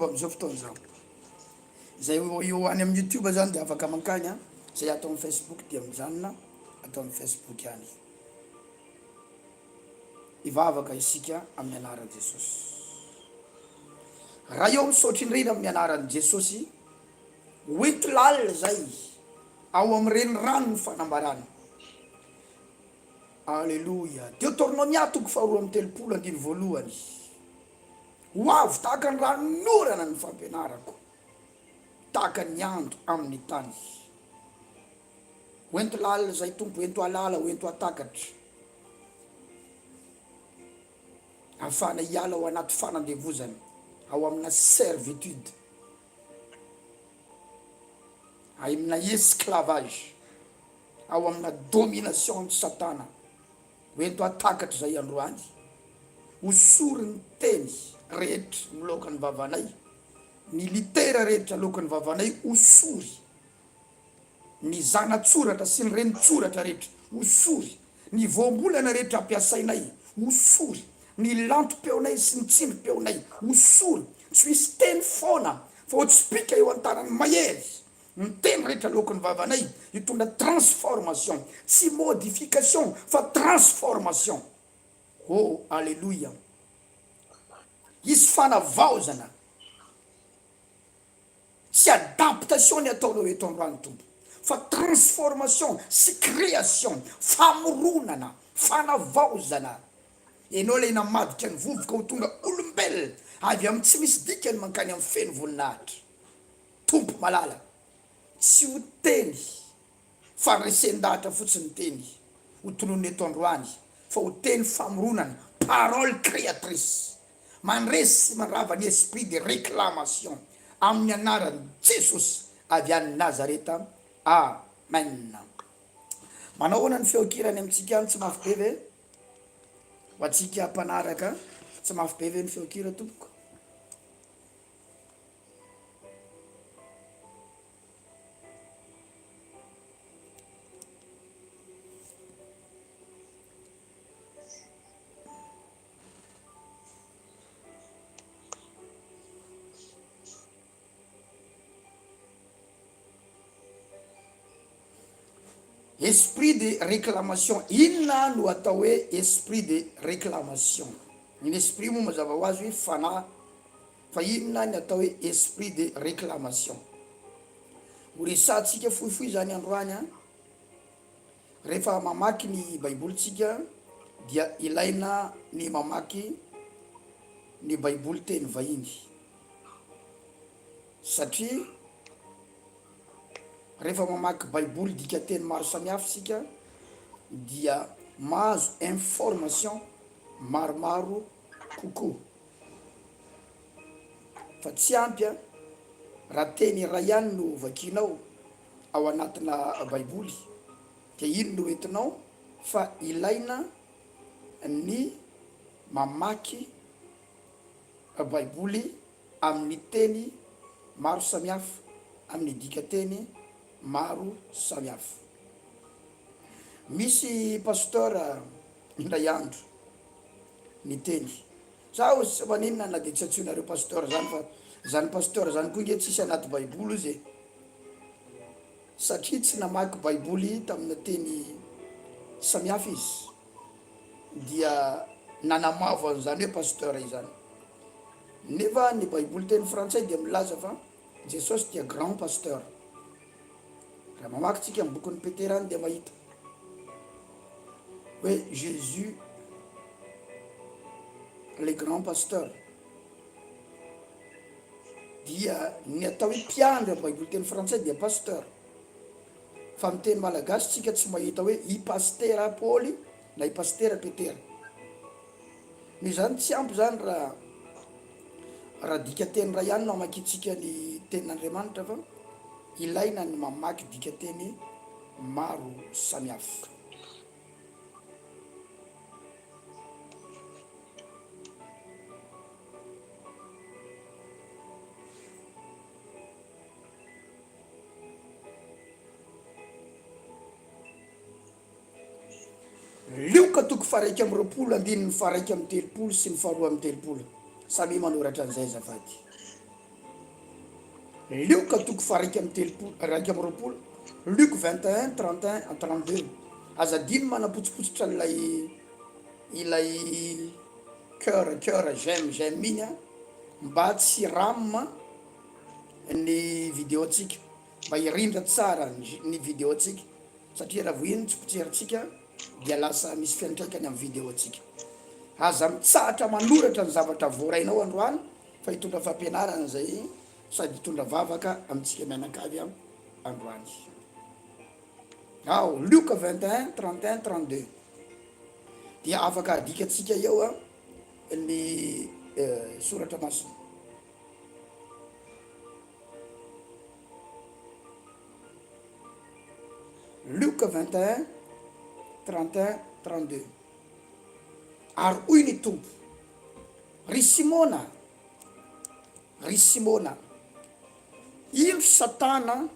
amin'izao fotoana izao. Izay eo any amin'ny YouTube zany dia afaka mankany an, izay ato amin'ny Facebook dia mijanona ato amin'ny Facebook ihany. Hivavaka isika amin'ny anaran'i Jesosy. Ray ô misaotra indrindra amin'ny anaran'i Jesosy, hoento lalina izay ao amin'ny renirano ny fanambarana. Aleloia. Deotornomia toko faharoa amby 30 andiny voalohany. Ho avy tahaka ny ranonorana ny fampianarako, tahaka ny ando amin'ny tany. Ho ento lalina izay Tompo, ento halala, ho ento hatakatra. Ahafahana hiala ao anaty fanandevozana, ao amina servitude, amina esclavage, ao amina domination an'i Satana. Ho ento hatakatra izay androany, hosory ny teny rehetra miloaka ny vavanay, ny litera rehetra aloaky ny vavanay hosory. Ny zana-tsoratra sy ny renin-tsoratra rehetra, hosory. Ny voambolana rehetra ampiasainay, hosory. Ny lantom-peonay sy ny tsindrim-peonay, hosory. Tsy ho hisy teny foana, fa ho tsipìka eo an-tanan'ny mahery. Ny teny rehetra aloaky ny vavanay, hitondra transformation. Tsy modification, fa transformation. Oh, aleloia! Hisy fanavaozana. Tsy adaptation ny ataonao eto androany Tompo fa transformation sy création, famoronana, fanavaozana. Ianao ilay namadika ny vovoka ho tonga olombelona avy amin'ny tsy misy dikany mankany amin'ny feno voninahitra. Tompo malala, tsy ho teny Faharesen-dahatra fotsiny ny teny ho tononina eto androany fa ho teny famoronana, parole créatrice, mandresy sy mandrava ny esprit de réclamation amin'ny anaran'i Jesosy avy any Nazareta. Amen. Manao ahoana ny feon-kira any amintsika any, tsy mafy be ve? Ho antsika mpanaraka, tsy mafy be ve ny feon-kira tompoko? Esprit de réclamation, inona no atao hoe esprit de réclamation? Ny esprit moa mazava ho azy hoe fanahy. Fa inona ny atao hoe esprit de réclamation? Ho resahantsika fohifohy izany androany an. Rehefa mamaky ny Baiboly tsika dia ilaina ny mamaky ny Baiboly teny vahiny. Satria rehefa mamaky Baiboly dikanteny maro samihafa isika dia mahazo information maromaro kokoa. Fa tsy ampy an, raha teny iray ihany no vakianao ao anatina baiboly dia iny no entinao fa ilaina ny mamaky baiboly amin'ny teny maro samihafa, amin'ny dikateny maro samihafa. Misy pasteur indray andro niteny Za ozy tsy maninona na de tsy antsoinareo pasteur zany fa zany pasteur zany koa nge tsisy anaty baiboly ozy e! Satria tsy namaky baiboly tamina teny samihafa izy dia nanamavo an'izany hoe pasteur izany. Nefa ny baiboly teny frantsay dia milaza fa Jesosy dia grand pasteur. Raha mamaky tsika ny bokin'i Petera any dia mahita hoe Jésus le grand pasteur dia ny atao hoe mpiandry amin'ny baiboly teny frantsay dia pasteur fa amin'ny teny malagasy tsika tsy mahita hoe i pastera Paoly na i pastera Petera. Noho izany tsy ampy izany raha raha dikanteny iray ihany no amakiantsika ny tenin'Andriamanitra fa ilaina ny mamaky dikanteny maro samihafa. Lioka toko faha-21 andininy faha-31 sy ny faha-32. Samia manoratra an'izay azafady. Lioka toko faha 31, 21, Luc 21, 31 à 32. Aza adino manapotsipotsitra an'ilay ilay coeur coeur j'aime j'aime iny an, mba tsy ram ny vidéo ntsika, mba hirindra tsara ny vidéo ntsika satria raha vao iny tsy potserintsika dia lasa misy fiantraikany amin'ny vidéo ntsika. Aza mitsahatra manoratra ny zavatra voarainao androany fa hitondra fampianarana izay sady hitondra vavaka amintsika mianakavy androany. Ao Lioka 21, 31, 32 dia afaka adikantsika eo ny soratra masina. Lioka 21, 31, 32 Ary hoy ny Tompo, Ry Simona, ry Simona, indro Satana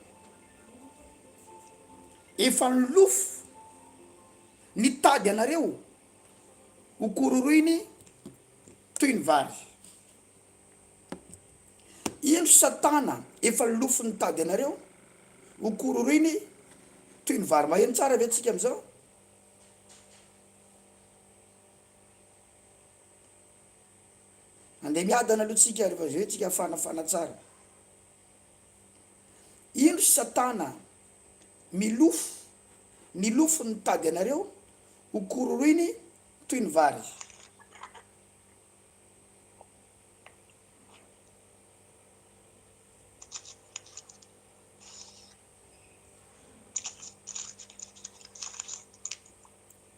efa nilofo nitady anareo ho kororoiny toy ny vary. Indro Satana efa nilofo nitady anareo ho kororoiny toy ny vary. Maheno tsara ve tsika amin'izao? Andeha miadana aloha tsika rehefa avy eo tsika hafanafana tsara. Indro satana milofo, nilofo nitady anareo ho kororoiny toy ny vary.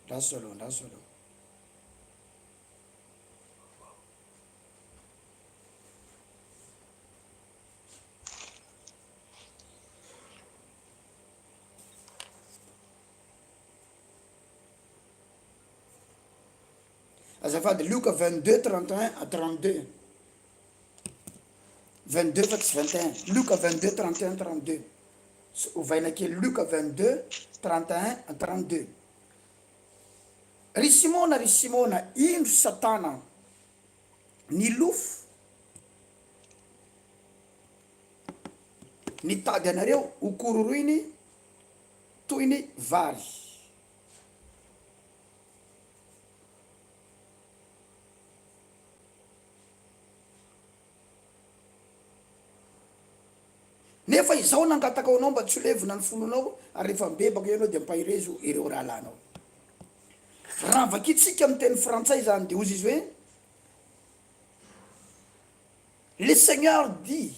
Andraso aloha, andraso aloha. Azafady Lioka 22 31 à 32. 22 fa tsy 21. Lioka 22 31 32. Ovaina kely Lioka 22 31 à 32. Ry Simona, ry Simona, indro Satana nilofo nitady anareo ho kororoiny toy ny vary. Nefa izaho nangataka ho anao mba tsy ho levona ny fononao, ary rehefa mibebaka ianao dia ampaherezo ireo rahalahinao. Raha vakintsika amin'ny teny frantsay izany dia hozy izy hoe, Le Seigneur dit,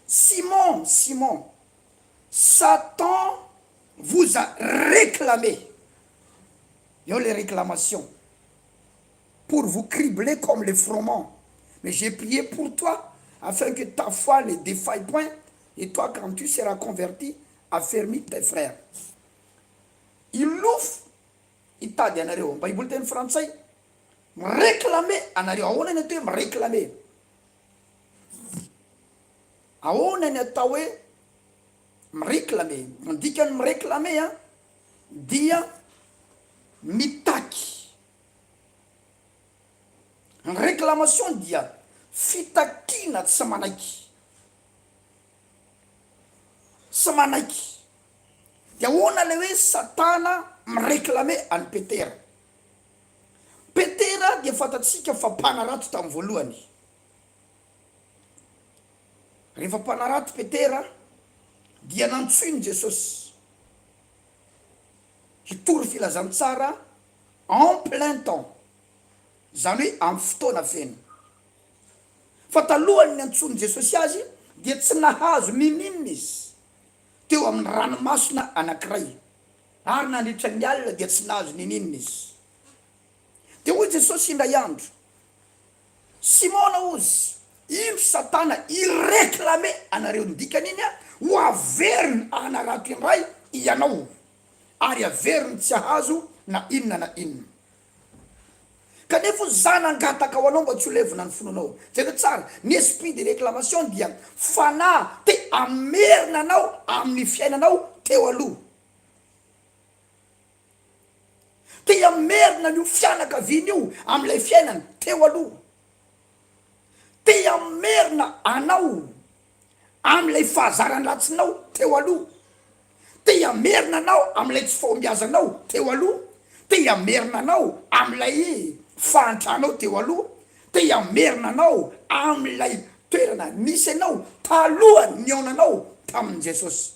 Simon, Simon, Satan vous a réclamé, eo le réclamation, pour vous cribler comme le froment, mais j'ai prié pour toi afin que ta foi ne défaille point, et toi quand tu seras converti, affermis tes frères. Hilofo hitady anareo. Ny Baiboly teny frantsay, mi-réclamer anareo. Ahoana ny atao hoe mi-réclamer? Ahoana ny atao hoe mi-réclamer? Ny dikan'ny mi-réclamer an, dia mitaky. Ny réclamation dia fitakiana tsy manaiky. Tsy manaiky. Dia ahoana ilay hoe satana mi-réclamer an'i Petera? Petera dia fantatsika fa mpanarato tamin'ny voalohany. Rehefa mpanarato Petera dia nantsoin'i Jesosy hitory filazantsara en plein temps, izany hoe amin'ny fotoana feno. Fa talohan'ny niantsoan'i Jesosy azy dia tsy nahazo n'inon'inona izy teo amin'ny ranomasina anankiray, ary nandritra ny alina dia tsy nahazo n'inon'inona izy. Dia hoy Jesosy indray andro, Simona hozy, indro Satana hi-reclamer anareo, ny dikan'iny ho averiny hanarato indray ianao. ary averiny tsy hahazo na inona na inona. Kanefa hozy za nangataka ho anao mba tsy ho levona ny finoanao. Jereo tsara, ny esprit de réclamation dia fanahy te hamerina anao amin'ny fiainanao teo aloha. Te hamerina an'io fianakaviana io amin'ilay fiainany teo aloha. Te hamerina anao. amin'ilay fahazaran-dratsinao teo aloha, te hamerina anao amin'ilay tsy fahombiazanao teo aloha, te hamerina anao amin'ilay fahantranao teo aloha, te hamerina anao amin'ilay toerana nisy anao talohan'ny nihaonanao tamin'i Jesosy.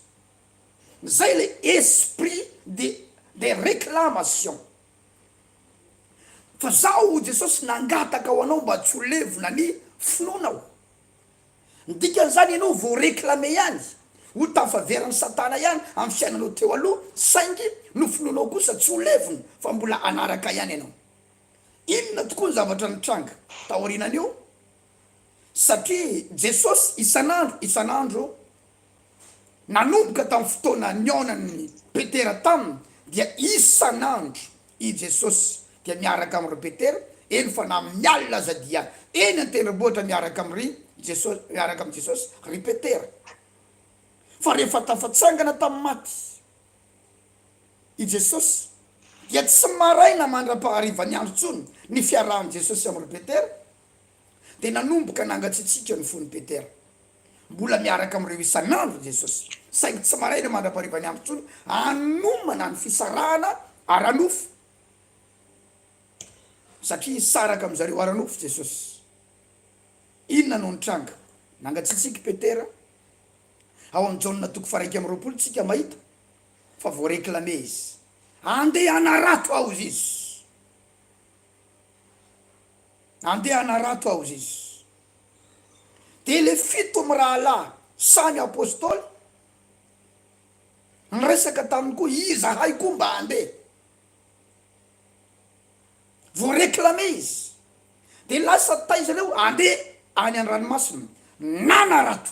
Zay ilay esprit de de réclamation. Fa zaho hoy Jesosy nangataka ho anao mba tsy ho levona ny finoanao. Ny dikan'izany ianao vao réclamer ihany, ho tafaverin'i satana ihany amin'ny fiainanao teo aloha saingy no finoanao kosa tsy ho levona fa mbola hanaraka ihany ianao. Inona tokoa ny zavatra nitranga taorianan'io? Satria Jesosy isan'andro isan'andro Nanomboka tamin'ny fotoana nihaonan'i Petera taminy dia isan'andro i Jesosy dia miaraka amin'i ry Petera, eny fa na amin'ny alina aza dia eny an-tendrombohitra miaraka amin'i Jesosy, miaraka amin'i Jesosy ry Petera. Fa rehefa tafatsangana tamin'ny maty i Jesosy dia tsy maraina mandra-paharivan'ny andro intsony ny fiarahan'i Jesosy amin'i ry Petera, dia nanomboka nangatsiatsiaka ny fon'i Petera. Mbola miaraka amin'ireo isan'andro Jesosy, saingy tsy maraina mandra-paharivan'ny andro intsony hanomana ny fisarahana ara-nofo, satria hisaraka amin-dry zareo ara-nofo Jesosy. Inona no nitranga? Nangatsiatsiaka i Petera. Ao amin'ny Jaona toko faha-21 tsika mahita fa voa-réclamer izy. Andeha hanarato aho, hozy izy. Andeha hanarato aho, hozy izy. Dia ilay fito mirahalahy samy apostoly niresaka taminy koa, izahay koa mba handeha. Voa-réclamer izy. Dia lasa taiza ireo? Handeha any an-dranomasina, nanarato.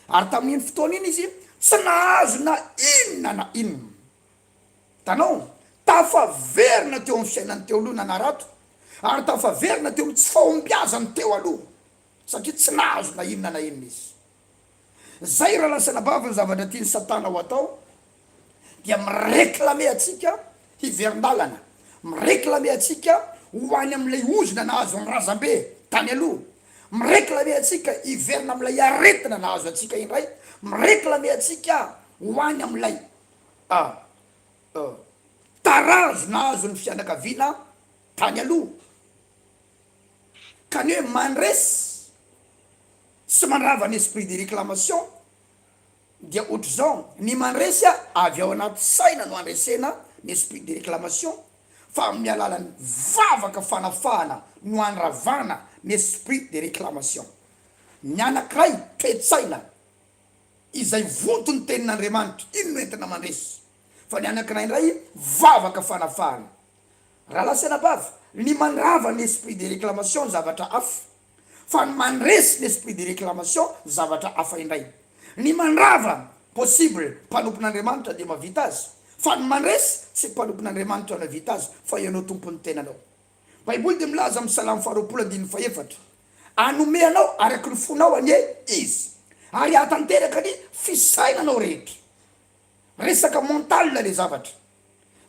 Ary tamin'iny fotoana iny izy tsy nahazo na inona na inona. Hitanao? Tafaverina teo amin'ny fiainany teo aloha nanarato, ary tafaverina teo amin'ny tsy fahombiazany teo aloha, satria tsy nahazo na inona na inona izy. Izay rahalahy sy anabavy ny zavatra tian'i Satana ho atao, dia mi-réclamer antsika hiverin-dalana, mi-réclamer antsika ho any amin'ilay ozona nahazo ny razambe tany aloha, mi-réclamer antsika hiverina amin'ilay aretina nahazo antsika indray, mi-réclamer antsika ho any amin'ilay A. Tarazo nahazo ny fianakaviana tany aloha, ka ny hoe mandresy sy mandrava ny esprit de réclamation dia ohatr'izao, ny mandresy avy ao anaty saina no andresena ny esprit de réclamation, fa amin'ny alalan'ny vavaka fanafahana no andravana ny esprit de réclamation. Ny anankiray toe-tsaina Izay vonto ny tenin'Andriamanitra, iny no entina mandresy. Fa ny anankiray indray, vavaka fanafahana. Rahalahy sy anabavy, ny mandrava ny esprit de réclamation zavatra hafa, fa ny mandresy ny esprit de réclamation zavatra hafa indray. Ny mandrava, possible, mpanompon'Andriamanitra dia mahavita azy, fa ny mandresy, tsy mpanompon'Andriamanitra no hahavita azy, fa ianao tompon'ny tenanao. Baiboly dia milaza amin'ny Salamo faharoapolo andininy fahefatra, Hanome anao araka ny fonao anie Izy, ary hahatanteraka ny fisainanao rehetra. Resaka mental ilay zavatra.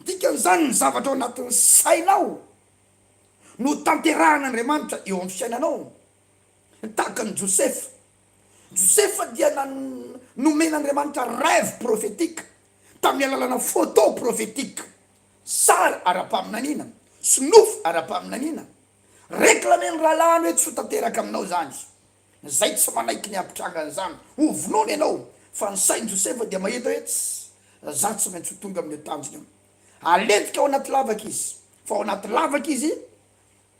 Dikan'izany ny zavatra ao anatin'ny sainao no tanterahan'Andriamanitra eo amin'ny fiainanao. Tahaka an'i Josefa. Josefa dia nomen'Andriamanitra rêve prophétique tamin'ny alalana photo prophétique. Sary ara-paminaniana sy nofy ara-paminaniana. Reclamer ny rahalahiny hoe tsy ho tanteraka aminao izany. Izay tsy manaiky ny hampitranga an'izany, ho vonoina ianao. Fa ny sain'i Josefa dia mahita hoe tsy, za tsy maintsy ho tonga amin'io tanjona io. Alentika ao anaty lavaka izy. Fa ao anaty lavaka izy,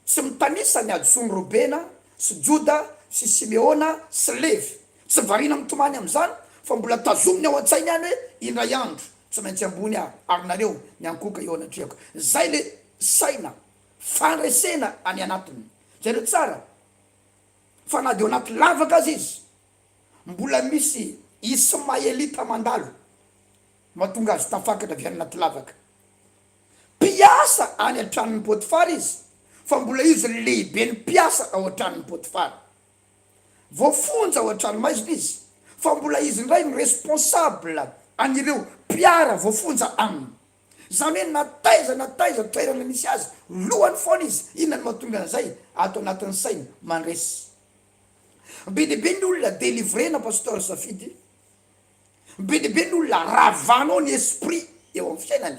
Tsy mitanisa ny hadisoan'i Robena sy Joda sy Simeona sy Levy. Tsy variana mitomany amin'izany fa mbola tazominy ao an-tsainy ihany hoe indray andro tsy maintsy ambony aho ary nareo miankohoka eo anatrehako. Izay le saina fandresena any anatiny. Jereo tsara fa na dia ao anaty lavaka aza izy mbola misy Ismaelita mandalo mahatonga azy tafakatra avy any anaty lavaka. Mpiasa any an-tranon'i Potifara izy, fa mbola izy no lehiben'ny mpiasa ao an-tranon'i Potifara. Voafonja ao an-tranomaizina izy, fa mbola izy indray no responsable an'ireo mpiara voafonja aminy. Izany hoe na taiza na taiza toerana misy azy, lohany foana izy. Inona no mahatonga an'izay ato anatin'ny sainy? Mandresy. Be dia be ny olona delivrena Pasteur Safidy, be dia be ny olona ravanao ny esprit eo amin'ny fiainany,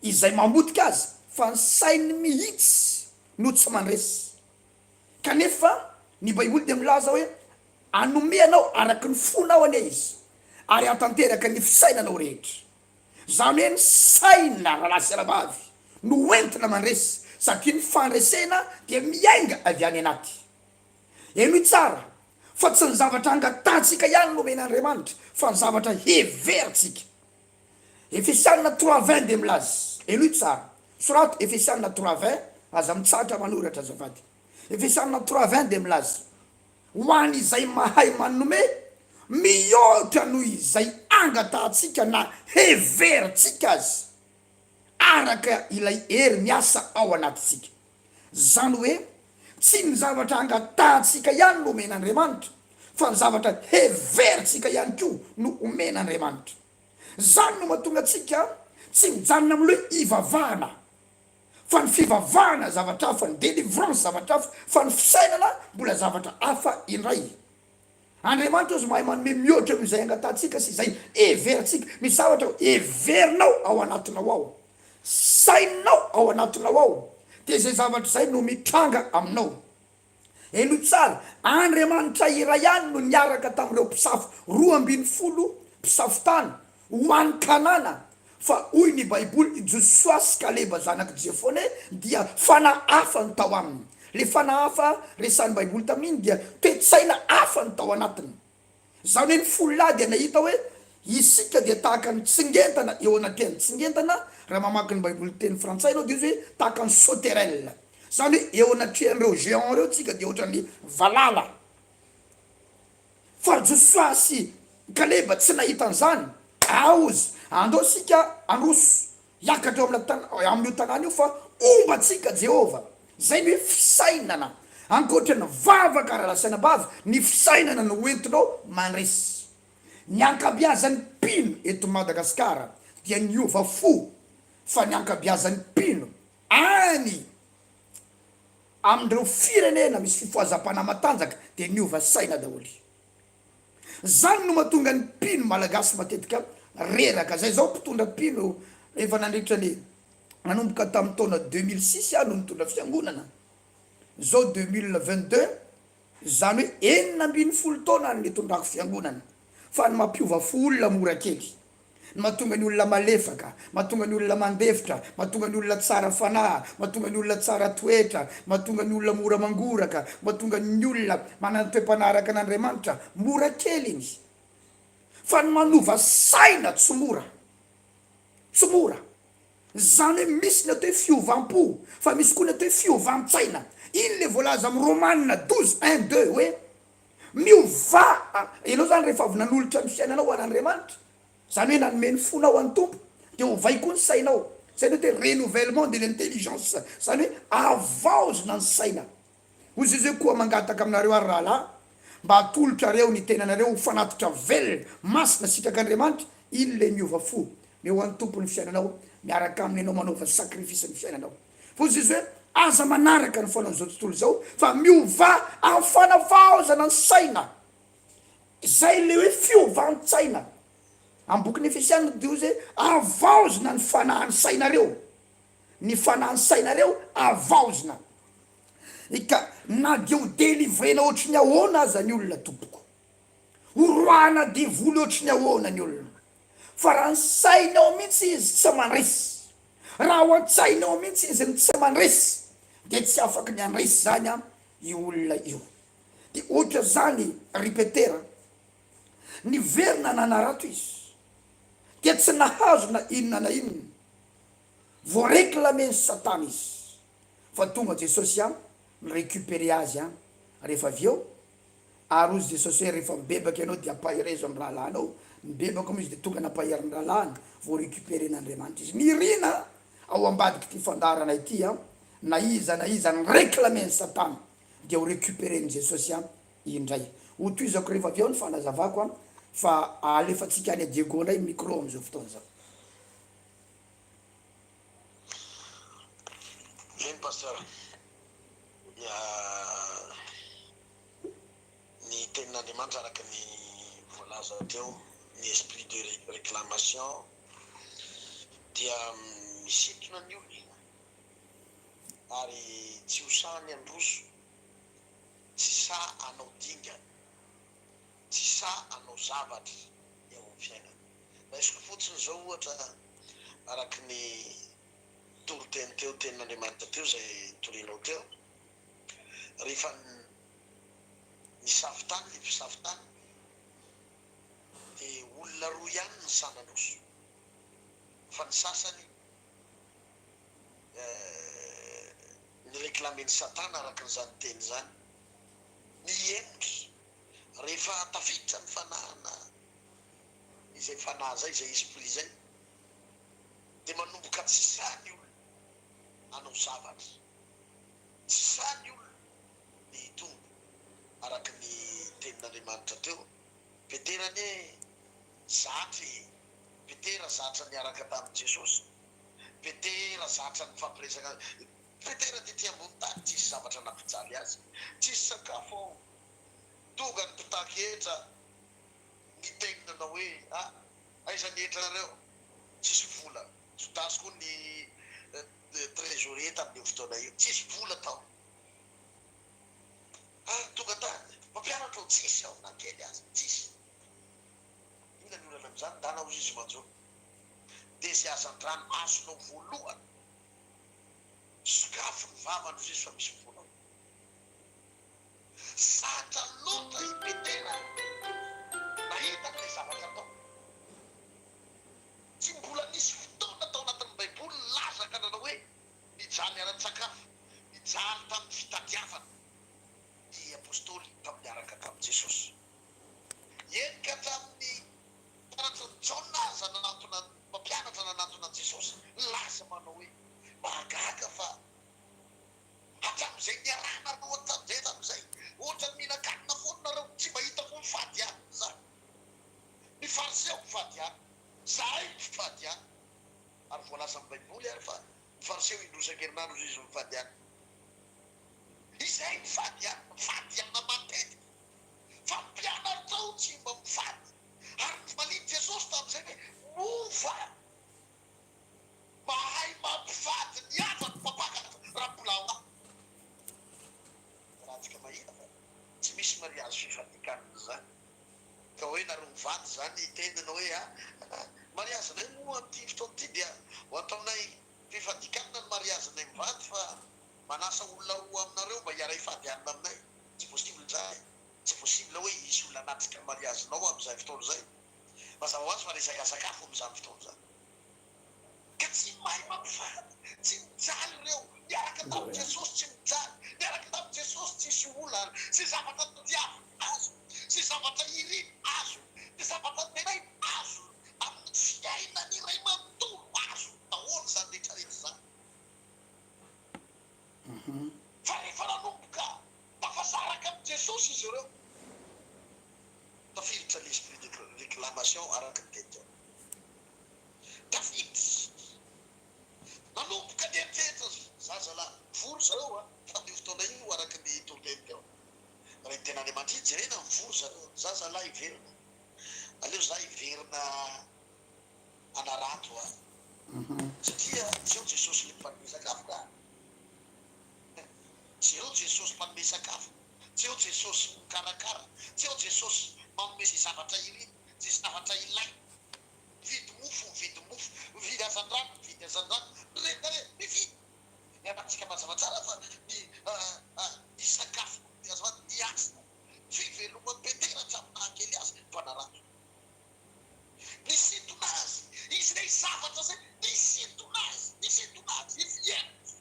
izay mamotika azy fa ny sainy mihitsy no tsy mandresy. Kanefa ny baiboly dia milaza hoe hanome anao araky ny fonao anie izy ary hahatanteraka ny fisainanao rehetra. Izany hoe ny saina rahalahy sy anabavy no hoentina mandresy satria ny fandresena dia miainga avy any anaty. Henoy tsara fa tsy ny zavatra angatahantsika ihany no omen'Andriamanitra fa ny zavatra heverintsika. Efesianina 3:20 dia milaza, henoy tsara, sorato Efesianina 3:20, aza mitsahatra manoratra azafady. Efesianina 3:20 dia milaza, Ho an'izay mahay manome mihoatra noho izay angatahantsika na heverintsika aza, araka ilay hery miasa ao anatintsika. Izany hoe, tsy ny zavatra angatahantsika ihany no omen'Andriamanitra, fa ny zavatra heverintsika ihany koa no omen'Andriamanitra. Izany no mahatonga antsika tsy mijanona amin'ny hoe ivavahana, fa ny fivavahana zavatra hafa, ny délivrance zavatra hafa, fa ny fisainana mbola zavatra hafa indray. Andriamanitra ozy mahay manome mihoatra noho izay angatahantsika sy izay heverintsika. Misy zavatra heverinao ao anatinao ao, sainao ao anatinao ao, dia izay zavatra izay no mitranga aminao. Henoy tsara, Andriamanitra iray ihany no niaraka tamin'ireo mpisafo 12 mpisafo tany ho any Kanana, fa hoy ny Baiboly, i Josoa sy Kaleba zanak'i Jefone dia fanahy hafa no tao aminy. Ilay fanahy hafa resahin'ny Baiboly tamin'iny dia toe-tsaina hafa no tao anatiny. Izany hoe ny folo lahy dia nahita hoe isika dia tahaka ny tsingentana eo anatrehan'ny tsingentana, raha mamaky ny baiboly teny frantsay ianao dia izy hoe tahaka ny sauterelle, izany hoe eo anatrehan'ireo géant ireo tsika dia ohatran'ny valala. Fa Josoa sy Kaleba tsy nahita an'izany, aozy, andao isika handroso Hiakatra eo amina tan, amin'io tanàna io fa homba antsika Jehovah. Izay ny hoe fisainana. Ankoatra ny vavaka rahalahy sy anabavy, ny fisainana no hoentinao mandresy. Ny ankabiazan'ny mpino eto Madagasikara dia niova fo fa ny ankabiazan'ny mpino any amin'ireo firenena misy fifohazam-panahy matanjaka dia niova saina daholo. Zany no mahatonga ny mpino malagasy matetika reraka. Zay zao mpitondra mpino efa nandritra ny nanomboka tamin'ny taona 2006 aho no nitondra fiangonana. Zao 2022 zany hoe 16 taona no nitondrako fiangonana. Fa ny mampiova fo olona mora kely. Ny mahatonga ny olona malefaka, mahatonga ny olona mandefitra, mahatonga ny olona tsara fanahy, mahatonga ny olona tsara toetra, mahatonga ny olona mora mangoraka, mahatonga ny olona manana toe-panahy araka an'Andriamanitra, mora kely iny. Fa ny manova saina tsy mora. Tsy mora. Izany hoe misy ny atao hoe fiovam-po, fa misy koa ny atao hoe fiovan-tsaina. Iny ilay voalaza amin'ny Romana 12, un, deux hoe, Miovà, ianao izany rehefa avy nanolotra ny fiainanao ho an'Andriamanitra, izany hoe nanome ny fonao ho an'ny Tompo, dia ovay koa ny sainao. Izay no atao hoe renouvellement de l'intelligence, izany hoe havaozina ny saina. Hoy Jesoa hoe, Koa mangataka aminareo aho ry rahalahy, mba hatolotrareo ny tenanareo ho fanatitra velona, masina, sitrak'Andriamanitra, iny ilay miova fo, meo an'ny Tompo ny fiainanao, miaraka aminy ianao manaova sacrifice ny fiainanao. Hoy Jesoa hoe, Aza manaraka ny fanaon'izao tontolo izao, fa miovà amin'ny fanavaozana ny saina. Izay ilay hoe fiovan-tsaina. Amin'ny bokin'ny Efesiana dia hoy izy hoe, Havaozina ny fanahin'ny sainareo. Ny fanahin'ny sainareo havaozina. Ka na dia ho delivrena ohatry ny ahoana aza ny olona tompoko, ho roahana devoly ohatry ny ahoana ny olona, fa raha ny sainy ao mihitsy izy tsy mandresy, Raha ao an-tsainy ao mihitsy izy no tsy mandresy dia tsy afaky ny handresy izany an io olona io. Dia ohatra izany ry Petera, niverina nanarato izy dia tsy nahazo na inona na inona, voa-reclamer-n'i Satana izy fa tonga Jesosy an ni-recuperer azy an rehefa avy eo. Ary hozy Jesosy hoe, Rehefa mibebaka ianao dia ampaherezo ny rahalahinao. Nibebaka moa izy dia tonga nampahery ny rahalahiny, vao recuperer-n'Andriamanitra izy. Nirina ao ambadik'ity fandaharana ity an, na iza na iza ni-reclamer-n'i Satana dia ho recuperer-n'i Jesosy an indray. Hotohizako rehefa avy eo ny fanazavako an, fa alefantsika any Diego indray ny micro amin'izao fotoana izao. Eny Pasteur. Ny tenin'Andriamanitra araka ny voalaza teo, ny esprit de réclamation dia misintona ny olona ary tsy ho sahy ny handroso, tsy sahy hanao dingana, tsy sahy hanao zavatra eo amin'ny fiainana. Raisiko fotsiny izao ohatra araka ny toriteny teo, tenin'Andriamanitra teo izay notorianao teo, rehefa nisafo tany ilay mpisafo tany dia olona roa ihany no sahy nandroso fa ny sasany ni-reclamer-n'i Satana araka an'izany teny izany, nihemotra rehefa tafiditra ny fanahana izay fanahy izay, izay esprit izay dia manomboka tsy sahy ny olona hanao zavatra, tsy sahy ny olona ny hitombo araka ny tenin'Andriamanitra teo. Petera anie zatra e! Petera zatra niaraka tamin'i Jesosy, Petera zatra nifampiresaka, Petera tety ambony tany tsisy zavatra nampijaly azy, tsisy sakafo ao, tonga ny mpitaky hetra niteny nanao hoe, ah, aiza ny hetranareo? Tsisy vola, Jodasy koa ny trésorier tamin'io fotoana io, tsisy vola tao. Ah, tonga tany, mpampianatra ao, tsisy ao na kely aza, tsisy. Inona ny olana amin'izany? Ndana hozy izy manjo. Dia izay hazandrano azonao voalohany, sokafy ny vavany hozy izy fa misy vola ao. Zatra loatra i Petera nahita an'ilay zavatra tao. Tsy mbola nisy fotoana tao anatin'ny Baiboly nilaza ka nanao hoe nijaly ara-tsakafo, nijaly tamin'ny fitadiavana ny apostoly tamin'ny niaraka tamin'i Jesosy. Eny ka hatramin'ny mpianatry ny Jaona aza nanantona, mpampianatra nanantona an'i Jesosy nilaza manao hoe, Mahagaga fa hatramin'izay niarahanareo hatramin'izay hatramin'izay, ohatran'ny mihinan-kanina foana nareo, tsy mba hitako mifady hanina izany. Ny Fariseo mifady hanina, izahay mifady hanina. Ary voalazan'ny Baiboly ary fa ny Fariseo indroa isan-kerinandro izy mifady hanina. Izay mifady hanina, mifady hanina matetika. Fa ny mpianatrao tsy mba mifady. Ary novalian'i Jesosy tamin'izay hoe, Moa va mahay mampifady ny hafa ny mpampakatra raha mbola ao aminy? Raha antsika mahita fa tsy misy mariazy fifadian-kanina izany. Ka hoe nareo mivady izany hiteny nanao hoe, ah, mariazinay moa amin'ity fotoana ity dia ho ataonay fifadian-kanina ny mariazinay mivady fa manasa olona roa aminareo mba hiara-hifady hanina aminay. Tsy possible izany e! Tsy possible hoe hisy olona hanatrika ny mariazinao amin'izay fotoana izay. Mazava ho azy fa resaka sakafo amin'izany fotoana izany. Ka tsy mahay mampifady, tsy mijaly ireo niaraka tamin'i Jesosy, tsy mijaly, niaraka tamin'i Jesosy tsisy olana, izay zavatra tadiaviny azony, izay zavatra iriny azony, izay zavatra antenainy azony, amin'ny fiainany iray manontolo azony daholo izany rehetra rehetra izany. Fa rehefa nanomboka tafasaraka amin'i Jesosy izy ireo, tafiditra l'esprit de réclamation araka ny teny teo. Tafiditra. Nanomboka nieritreritra zazalahy vory zareo tamin'io fotoana io araka ny toriteny teo. Raha ny tenin'Andriamanitra iny jerena mivory zareo, zazalahy hiverina. Aleo za hiverina hanarato a. Satria tsy eo Jesosy ilay mpanome sakafo ka. Tsy eo Jesosy mpanome sakafo, tsy eo Jesosy mikarakara, tsy eo Jesosy manome izay zavatra irina, izay zavatra ilaina. Mividy mofo, mividy mofo, mividy hazandrano, mividy hazandrano, miredareda, mividy. Ianarantsika mazava tsara fa ny ny sakafo, azafady, ny asa fiveloman'i Petera hatramin'ny nahakely azy, mpanarato. Nisintona azy izay zavatra izay, nisintona azy, nisintona azy hiverina,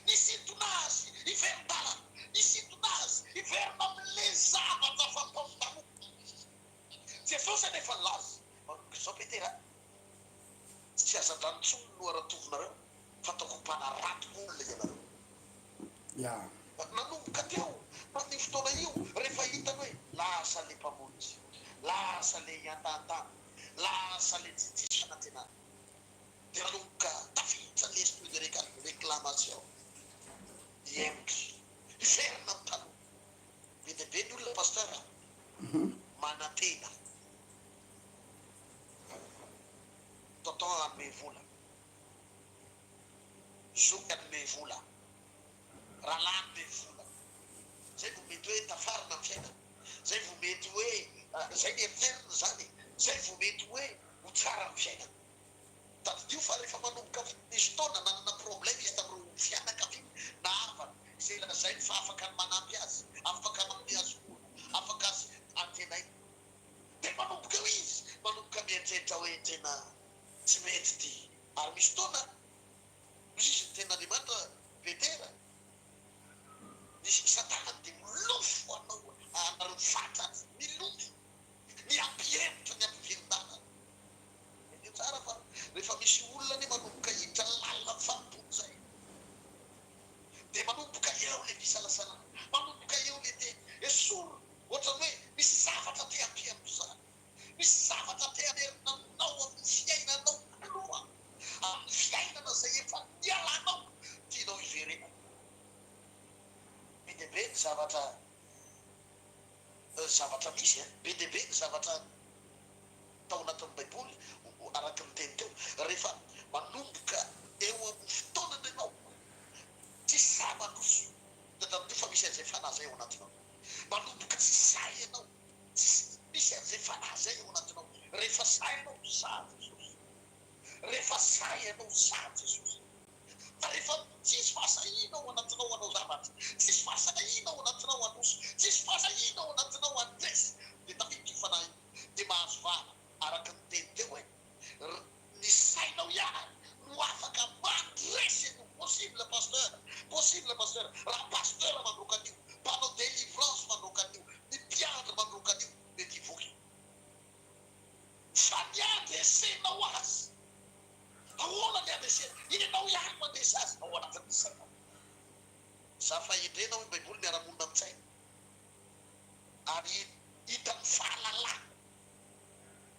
nisintona azy hiverin-dalana, nisintona azy hiverina amin'ilay zavatra fataony taloha. Jesosy anefa nilaza, Manomboka izao Petera, tsy hazandrano intsony no haratovinareo, fa ataoko mpanarato olona ianareo. Ya. Nanomboka teo, tamin'io fotoana io, rehefa hitany hoe lasa ilay Mpamonjy, lasa ilay hiantahantana, lasa ilay tsy diso fanantenana, dia nanomboka tafiditra ny esprit de réclamation, hihemotra, hiverina amin'ny taloha. Be dia be ny olona Pasteur a! Manantena. Tonton hanome vola. Zoky hanome vola. Rahalahy hanome vola. Zay vao mety hoe tafarina ny fiainana. Zay vao mety hoe, zay ny eritreriny zany e! Zay vao mety hoe ho tsara ny fiainana. Tadidio fa rehefa manomboka nisy fotoana nanana problème izy tamin'ireo fianakaviany na havany izay lazainy fa afaka ny manampy azy, afaka manome azy vola, afaka azy antenaina. Dia manomboka eo izy manomboka mieritreritra hoe tena tsy mety ity. Ary misy fotoana misy izy ny tenin'Andriamanitra Petera, nisy satana dia milofo anao anareo fatratra, milofo, ny hampihemotra ny hampiverin-dalana. Tadidio tsara fa rehefa misy olona anie manomboka hiditra lalina amin'ny fanompoana izay dia manomboka eo ilay fisalasalana, manomboka eo ilay teny esorina, ohatran'ny hoe misy zavatra te hampihemotra izany, misy zavatra te hamerina anao amin'ny fiainanao taloha, amin'ny fiainana izay efa nialanao, tianao hiverenana. Be dia be ny zavatra zavatra misy e, be dia be ny zavatra. tao anatin'ny Baiboly, araka ny teny teo, rehefa manomboka eo amin'ny fotoanana ianao, tsy sahy mandroso, tadidio fa misy an'izay fanahy izay ao anatinao. Manomboka tsy sahy ianao, tsy misy an'izay fanahy izay ao anatinao. Rehefa sahy ianao, sahy Jesosy. Rehefa sahy ianao, sahy Jesosy. Fa rehefa tsisy fahasahiana ao anatinao hanao zavatra, tsisy fahasahiana ao anatinao handroso, tsisy fahasahiana ao anatinao handresy, dia tafiditra io fanahy io. dia mahazo vahana araka ny teny teo hoe ny sainao ihany no afaka mandresy an'io, possible pasteur, possible pasteur, raha pasteur mandroaka an'io, mpanao délivrance mandroaka an'io, ny mpiandry mandroaka an'io, mety hivoaka io. Fa ny handresenao azy, ahoana ny handresena? Ianao ihany mandresy azy ao anatin'ny sainao. Za fahendrena hoy ny baiboly miara-monina amin-tsaina. Ary hitan'ny fahalalana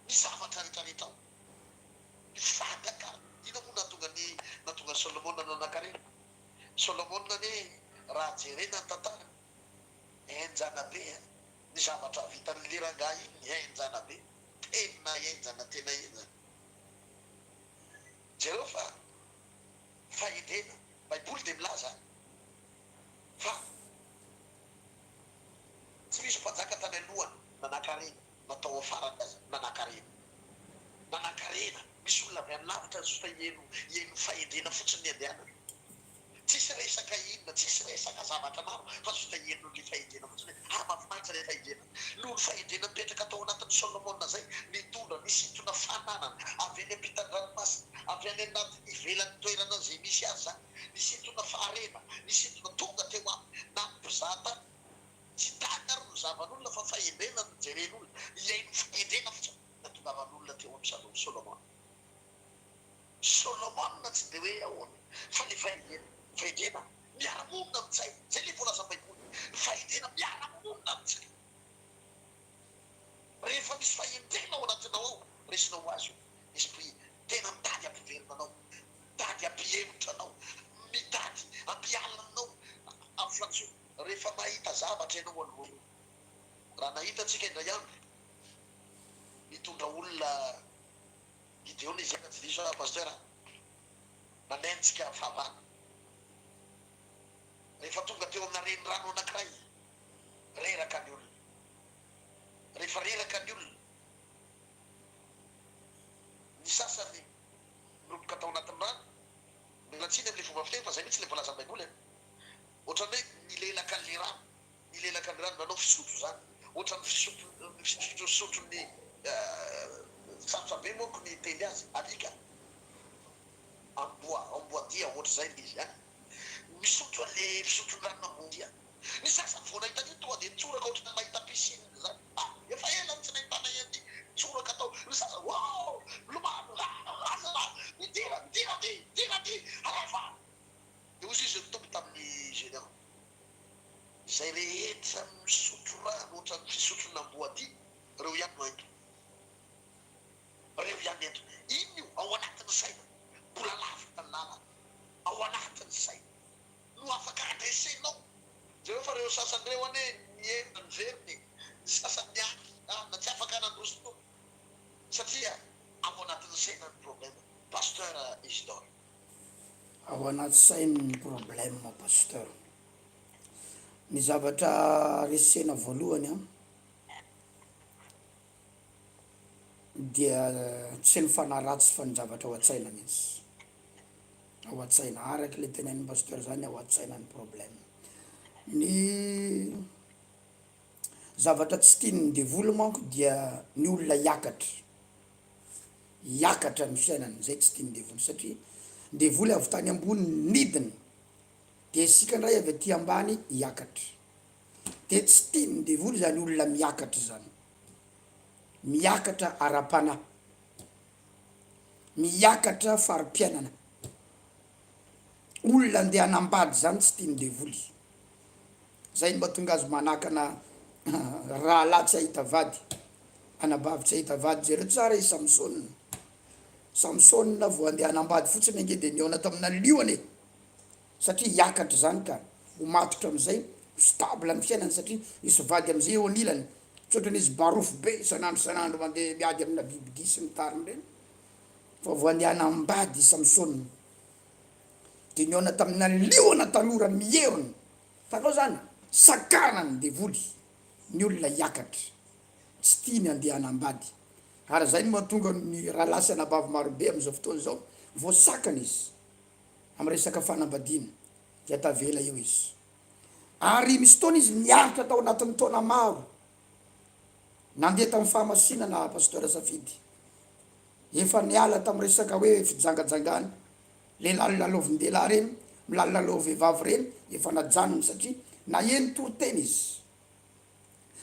ny zavatra rehetra rehetra ao. Ny fahagagana. Inona moa nahatonga ny nahatonga an'i Solomona nanankarena? Solomona anie raha jerena ny tantarany, henjana be an! Ny zavatra vitan'ilay rangahy iny henjana be. Tena henjana, tena henjana. Jereo fa fahendrena. Baiboly dia milaza fa. Tsy misy mpanjaka tany alohany nanankarena na tao afarany aza nanankarena. Nanankarena. Misy olona avy any lavitra azo fa hihaino hihaino fahendrena fotsiny ny andehanany. Tsisy resaka inona, tsisy resaka zavatra maro fa juste hihaino an'ilay fahendrena fotsiny hoe ah mahafinaritra ilay fahendrena. Noho ny fahendrena mipetraka tao anatin'i Solomona izay nitondra nisintona fananana avy any ampitan-dranomasina, avy any anaty ivelan'ny toerana izay misy azy izany. Nisintona faharena, nisintona tonga teo aminy, na ny mpizaha tany. Tsy tany ary no zavan'olona fa fahendrena no jeren'olona. Hihaino fahendrena fotsiny nahatongavan'olona teo amin'i Salomona. Solomona. Solomona tsy dia hoe ahoana fa ny fahendrena, fahendrena miara-monina amin-tsaina. Izay ilay voalazan'ny Baiboly. Ny fahendrena miara-monina amin-tsaina. Rehefa misy fahendrena ao anatinao ao, resinao ho azy io esprit tena mitady hampiverina anao. Mitady hampihemotra anao, mitady hampiala anao amin'ny fahadisoana. Rehefa mahita zavatra ianao aloha eo. Raha nahita antsika indray andro, nitondra olona Gideona izy raha tsy diso aho Pasteur a, nanenjika fahavalo. Rehefa tonga teo amina renirano anankiray, reraka ny olona. Rehefa reraka ny olona, ny sasany Niroboka tao anatin'ny rano. Miala tsiny amin'ilay fomba fiteny fa izay mihitsy ilay voalazan'ny Baiboly e. Ohatran'ny hoe nilelaka an'ilay rano, nilelaka an'ilay rano, nanao fisotro izany. Ohatran'ny fisotro, fisotrosotron'ny, sarotra be manko ny hiteny azy, alika, amboa, amboadia, ohatr'izay ilay izy an. Misotro an'ilay fisotron'ny ranon'amboadia. Ny sasany vao nahita an'io tonga dia nitsoraka ohatran'ny mahita piscine izany. Ah! Efa ela no tsy nahitana an'ity nitsoraka tao. Ny sasany, oh! Milomano, ah! Aza! Midira, midira aty, midira aty, alefa! Dia hoy izy ny Tompo tamin'i Gédéon, Izay rehetra misotro rano ohatran'ny fisotron'amboadia, ireo ihany no entiko. Ireo ihany entiko. Inona io? Ao anatin'ny saina. Mbola lavitra ny lalana. Ao anatin'ny saina. No afaka handresenao. Jereo fa ireo sasany ireo anie mihenjana. Ao anaty sainy ny problème Pasteur. Ny zavatra resena voalohany an, dia tsy ny fanahy ratsy fa ny zavatra ao an-tsaina mihitsy. Ao an-tsaina, araka ilay tenenin'i Pasteur zany ao an-tsaina ny problème. Ny zavatra tsy tian'ny devoly manko dia ny olona hiakatra. Hiakatra ny fiainany, zay tsy tian'ny devoly satria ny devoly avy tany ambony nidina, de isika ndray avy aty ambany hiakatra. De tsy tian'ny devoly zany olona miakatra zany. Miakatra ara-panahy. Miakatra fari-piainana. Olona andeha hanambady zany tsy tian'ny devoly. Zay no mahatonga azy manakana rahalahy tsy hahita vady, anabavy tsy hahita vady. Jereo tsara i Samsona. Samsona vao andeha hanambady fotsiny ange de nihaona tamina liona e. Satria hiakatra izany ka, ho matotra amin'izay, ho stable ny fiainany satria hisy vady amin'izay eo anilany. Tsy ohatran'izy barofo be isan'andro isan'andro mandeha miady amina bibidia sy ny tariny ireny. Fa vao andeha hanambady i Samsona dia nihaona tamina liona tanora mierona. Hitanao izany? Sakanan'ny devoly ny olona hiakatra. Tsy tiany handeha hanambady. Ary izay no mahatonga ny rahalahy sy anabavy marobe amin'izao fotoana izao voasakana izy. amin'ny resaka fanambadiana dia tavela eo izy. Ary misy fotoana izy niaritra tao anatin'ny taona maro, nandeha tamin'ny fahamasinana Pasteur Safidy. Efa niala tamin'ny resaka hoe fijangajangana, le lalilalaovin-dehilahy ireny, milalilalao vehivavy ireny, efa najanony satria naheno toriteny izy,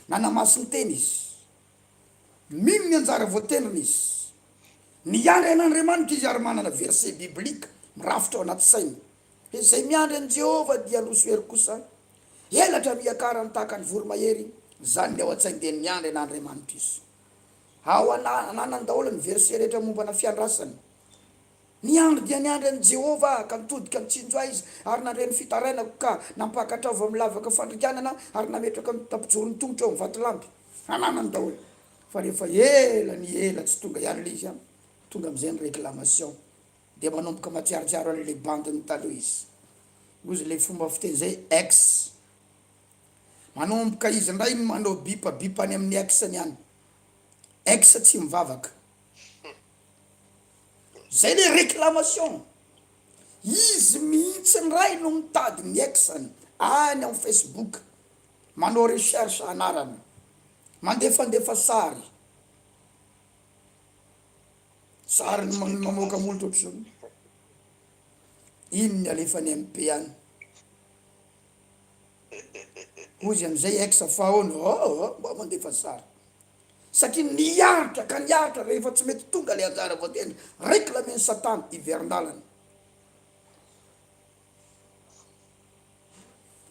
nanamasin-tena izy. Mino ny anjara voatendriny izy. Miandry an'Andriamanitra izy ary manana verset biblique mirafitra ao anaty sainy hoe izay miandry an'i Jehovah dia handroso hery kosa, elatra miakarany tahaka ny voromahery, izany ny ao an-tsainy dia miandry an'Andriamanitra izy. Ao ananany daholo ny verset rehetra mombana fiandrasana. Niandry dia niandry an'i Jehovah aho, ka nitodika nitsinjo ahy izy, ary nandre ny fitarainako, ka nampakatra ahy avy amin'ny lavaka fandringanana, ary nametraka ny tampijoro ny tongotro eo amin'ny vatolampy. Ananany daholo. Fa rehefa ela ny ela tsy tonga ihany ilay izy an, tonga amin'izay ny réclamation. Dia manomboka mahatsiarotsiaro an'ilay bandiny taloha izy. Hozy ilay fomba fiteny izay, ex. Manomboka izy indray no manao bipa bipa any amin'ny ex-ny any. Ex tsy mivavaka. Zay le réclamation. Izy mihitsy ndray no mitady ny ex-ny any am Facebook, manao recherche anarana, mandefandefa sary, sariny mamoaka molotra ohatr'izao. Iny ny alefany MP any. Hozy amizay ex fa ahoana? Oh, mba mandefa sary. Satria niaritra ka niaritra rehefa tsy mety tonga ilay anjara voatendry, réclamer-n'i Satana hiverin-dalana.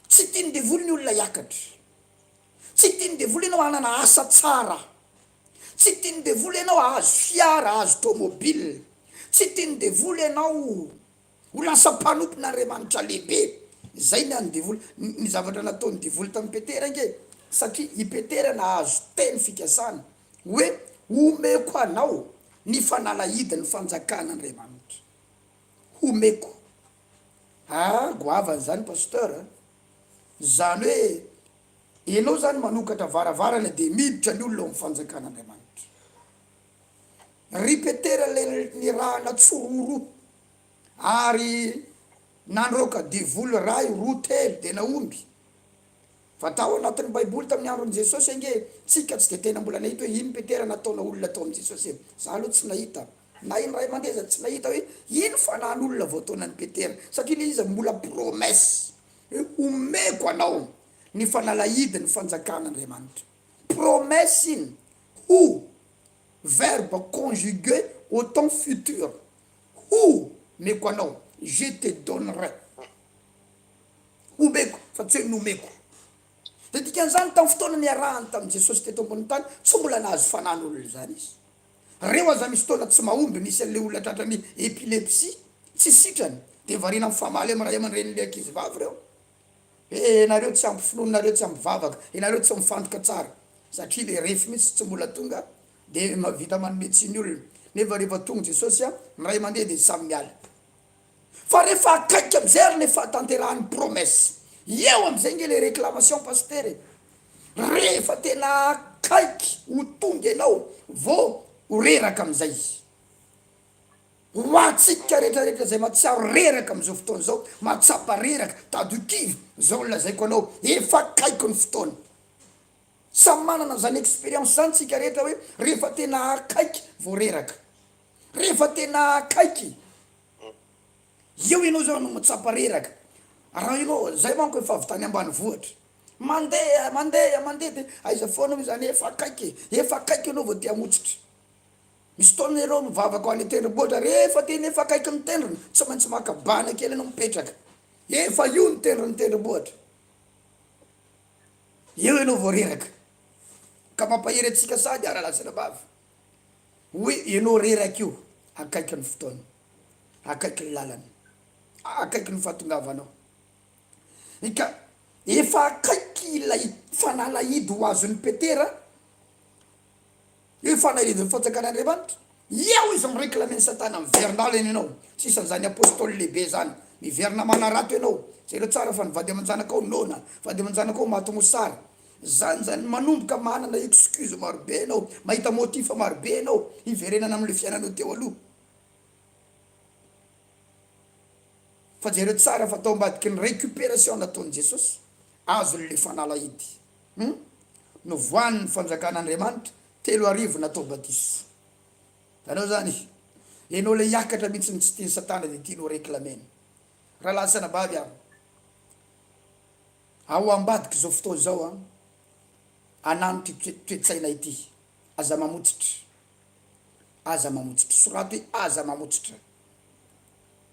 Tsy tian'ny devoly ny olona hiakatra. Tsy tian'ny devoly ianao hanana asa tsara. Tsy tian'ny devoly ianao hahazo fiara, hahazo tomobile. Tsy tian'ny devoly ianao Ho lasa mpanompon'Andriamanitra lehibe. Izay ny an'ny devoly. Ny zavatra nataon'ny devoly tamin'i Petera ange, satria i Petera nahazo teny fikasana hoe, Homeko anao ny fanalahidin'ny fanjakan'Andriamanitra. Homeko. Ah, goavana izany Pasteur a. Izany hoe, ianao izany manokatra varavarana dia miditra ny olona ao amin'ny fanjakan'Andriamanitra. Ry Petera ilay nirahana tsororo ary nandroaka devoly ray, roa, telo dia nahomby. Fa tao anatin'ny baiboly tamin'ny andron'i Jesosy ange tsika tsy dia tena mbola nahita hoe ino Petera nataona olona tao amin'i Jesosy e. Za aloha tsy nahita na indray mandeha za tsy nahita hoe ino fanahin'olona voataonan'i Petera satria ilay izy mbola promesse hoe omeko anao ny fanalahidin'ny fanjakan'Andriamanitra. Promesse iny ho Verbe conjugué au temps futur, ho meko anao, je te donnerai. Homeko, fa tsy hoe nomeko. Dia dikan'izany, tamin'ny fotoana niarahany tamin'i Jesosy teto ambonin'ny tany, tsy mbola nahazo fanan'olona izany izy. Reo aza misy fotoana tsy mahomby, nisy an'ilay olona tratran'ny epilepsie, tsy sitrany, dia variana mifamaly amin'ny ray aman-drenin'ilay ankizivavy ireo. Hoe ianareo tsy ampy finoana, nareo tsy ampy vavaka, ianareo tsy mifantoka tsara, satria le refy mihitsy tsy mbola tonga de mahavita manome tsiny olona, nefa rehefa tonga Jesosy a, ny ray aman-dreny de samy miala. Fa rehefa akaiky amizay ary le fahatanterahan'ny promesse, eo amizay nge le réclamation Pasitera e! Rehefa tena akaiky ho tonga ianao vao ho reraka amizay. Ho antsika rehetra rehetra izay mahatsiaro reraka amizao fotoana izao, mahatsapa reraka, tady ho kivy, zao no lazaiko anao, efa akaiky ny fotoana. Samy manana an'izany expérience zany tsika rehetra hoe rehefa tena akaiky vao reraka. Rehefa tena akaiky. Eo ianao zao no matsapa reraka. Raha ianao, zay manko efa avy tany ambanivohitra. Mandeha, mandeha, mandeha de aiza foana hoy zany efa akaiky e, efa akaiky ianao vao te hamotsitra. Misy fotoana ianao mivavaka any an-tendrombohitra, rehefa tena efa akaiky ny tendrony, tsy maintsy maka bana kely ianao mipetraka. Efa io ny tendron'ny tendrombohitra. Eo ianao vao reraka. Ka mampahery antsika sady ary rahalahy sy anabavy. Hoe ianao reraka io, akaiky ny fotoana, akaiky ny lalana, akaiky ny fahatongavanao. Ka efa akaiky ilay fanalahidy ho azon'i Petera, io fanalahidin'ny fanjakan'Andriamanitra, eo izy mi-reclamer an'i Satana, miverina alina ianao, tsy isan'izany apostoly lehibe izany, miverina manarato ianao, jereo tsara fa ny vady aman-janakao noana, vady aman-janakao maty mosary, Zany zany manomboka manana excuse marobe ianao, mahita motif marobe ianao hiverenana amin'ilay fiainanao teo aloha. Fa jereo tsara fa tao ambadiky ny récupération nataon'i Jesosy, azony le fanalahidy. Hum? Novohany ny fanjakan'Andriamanitra, 3000 natao batisa. Hitanao zany? Ianao le hiakatra mihitsy no tsy tian'i Satana dia tiany ho réclamer-na. Rahalahy sy anabavy a! Ao ambadik'izao fotoana izao an, anano ity toe-tsaina ity, aza mamotsitra, aza mamotsitra, soraty hoe aza mamotsitra.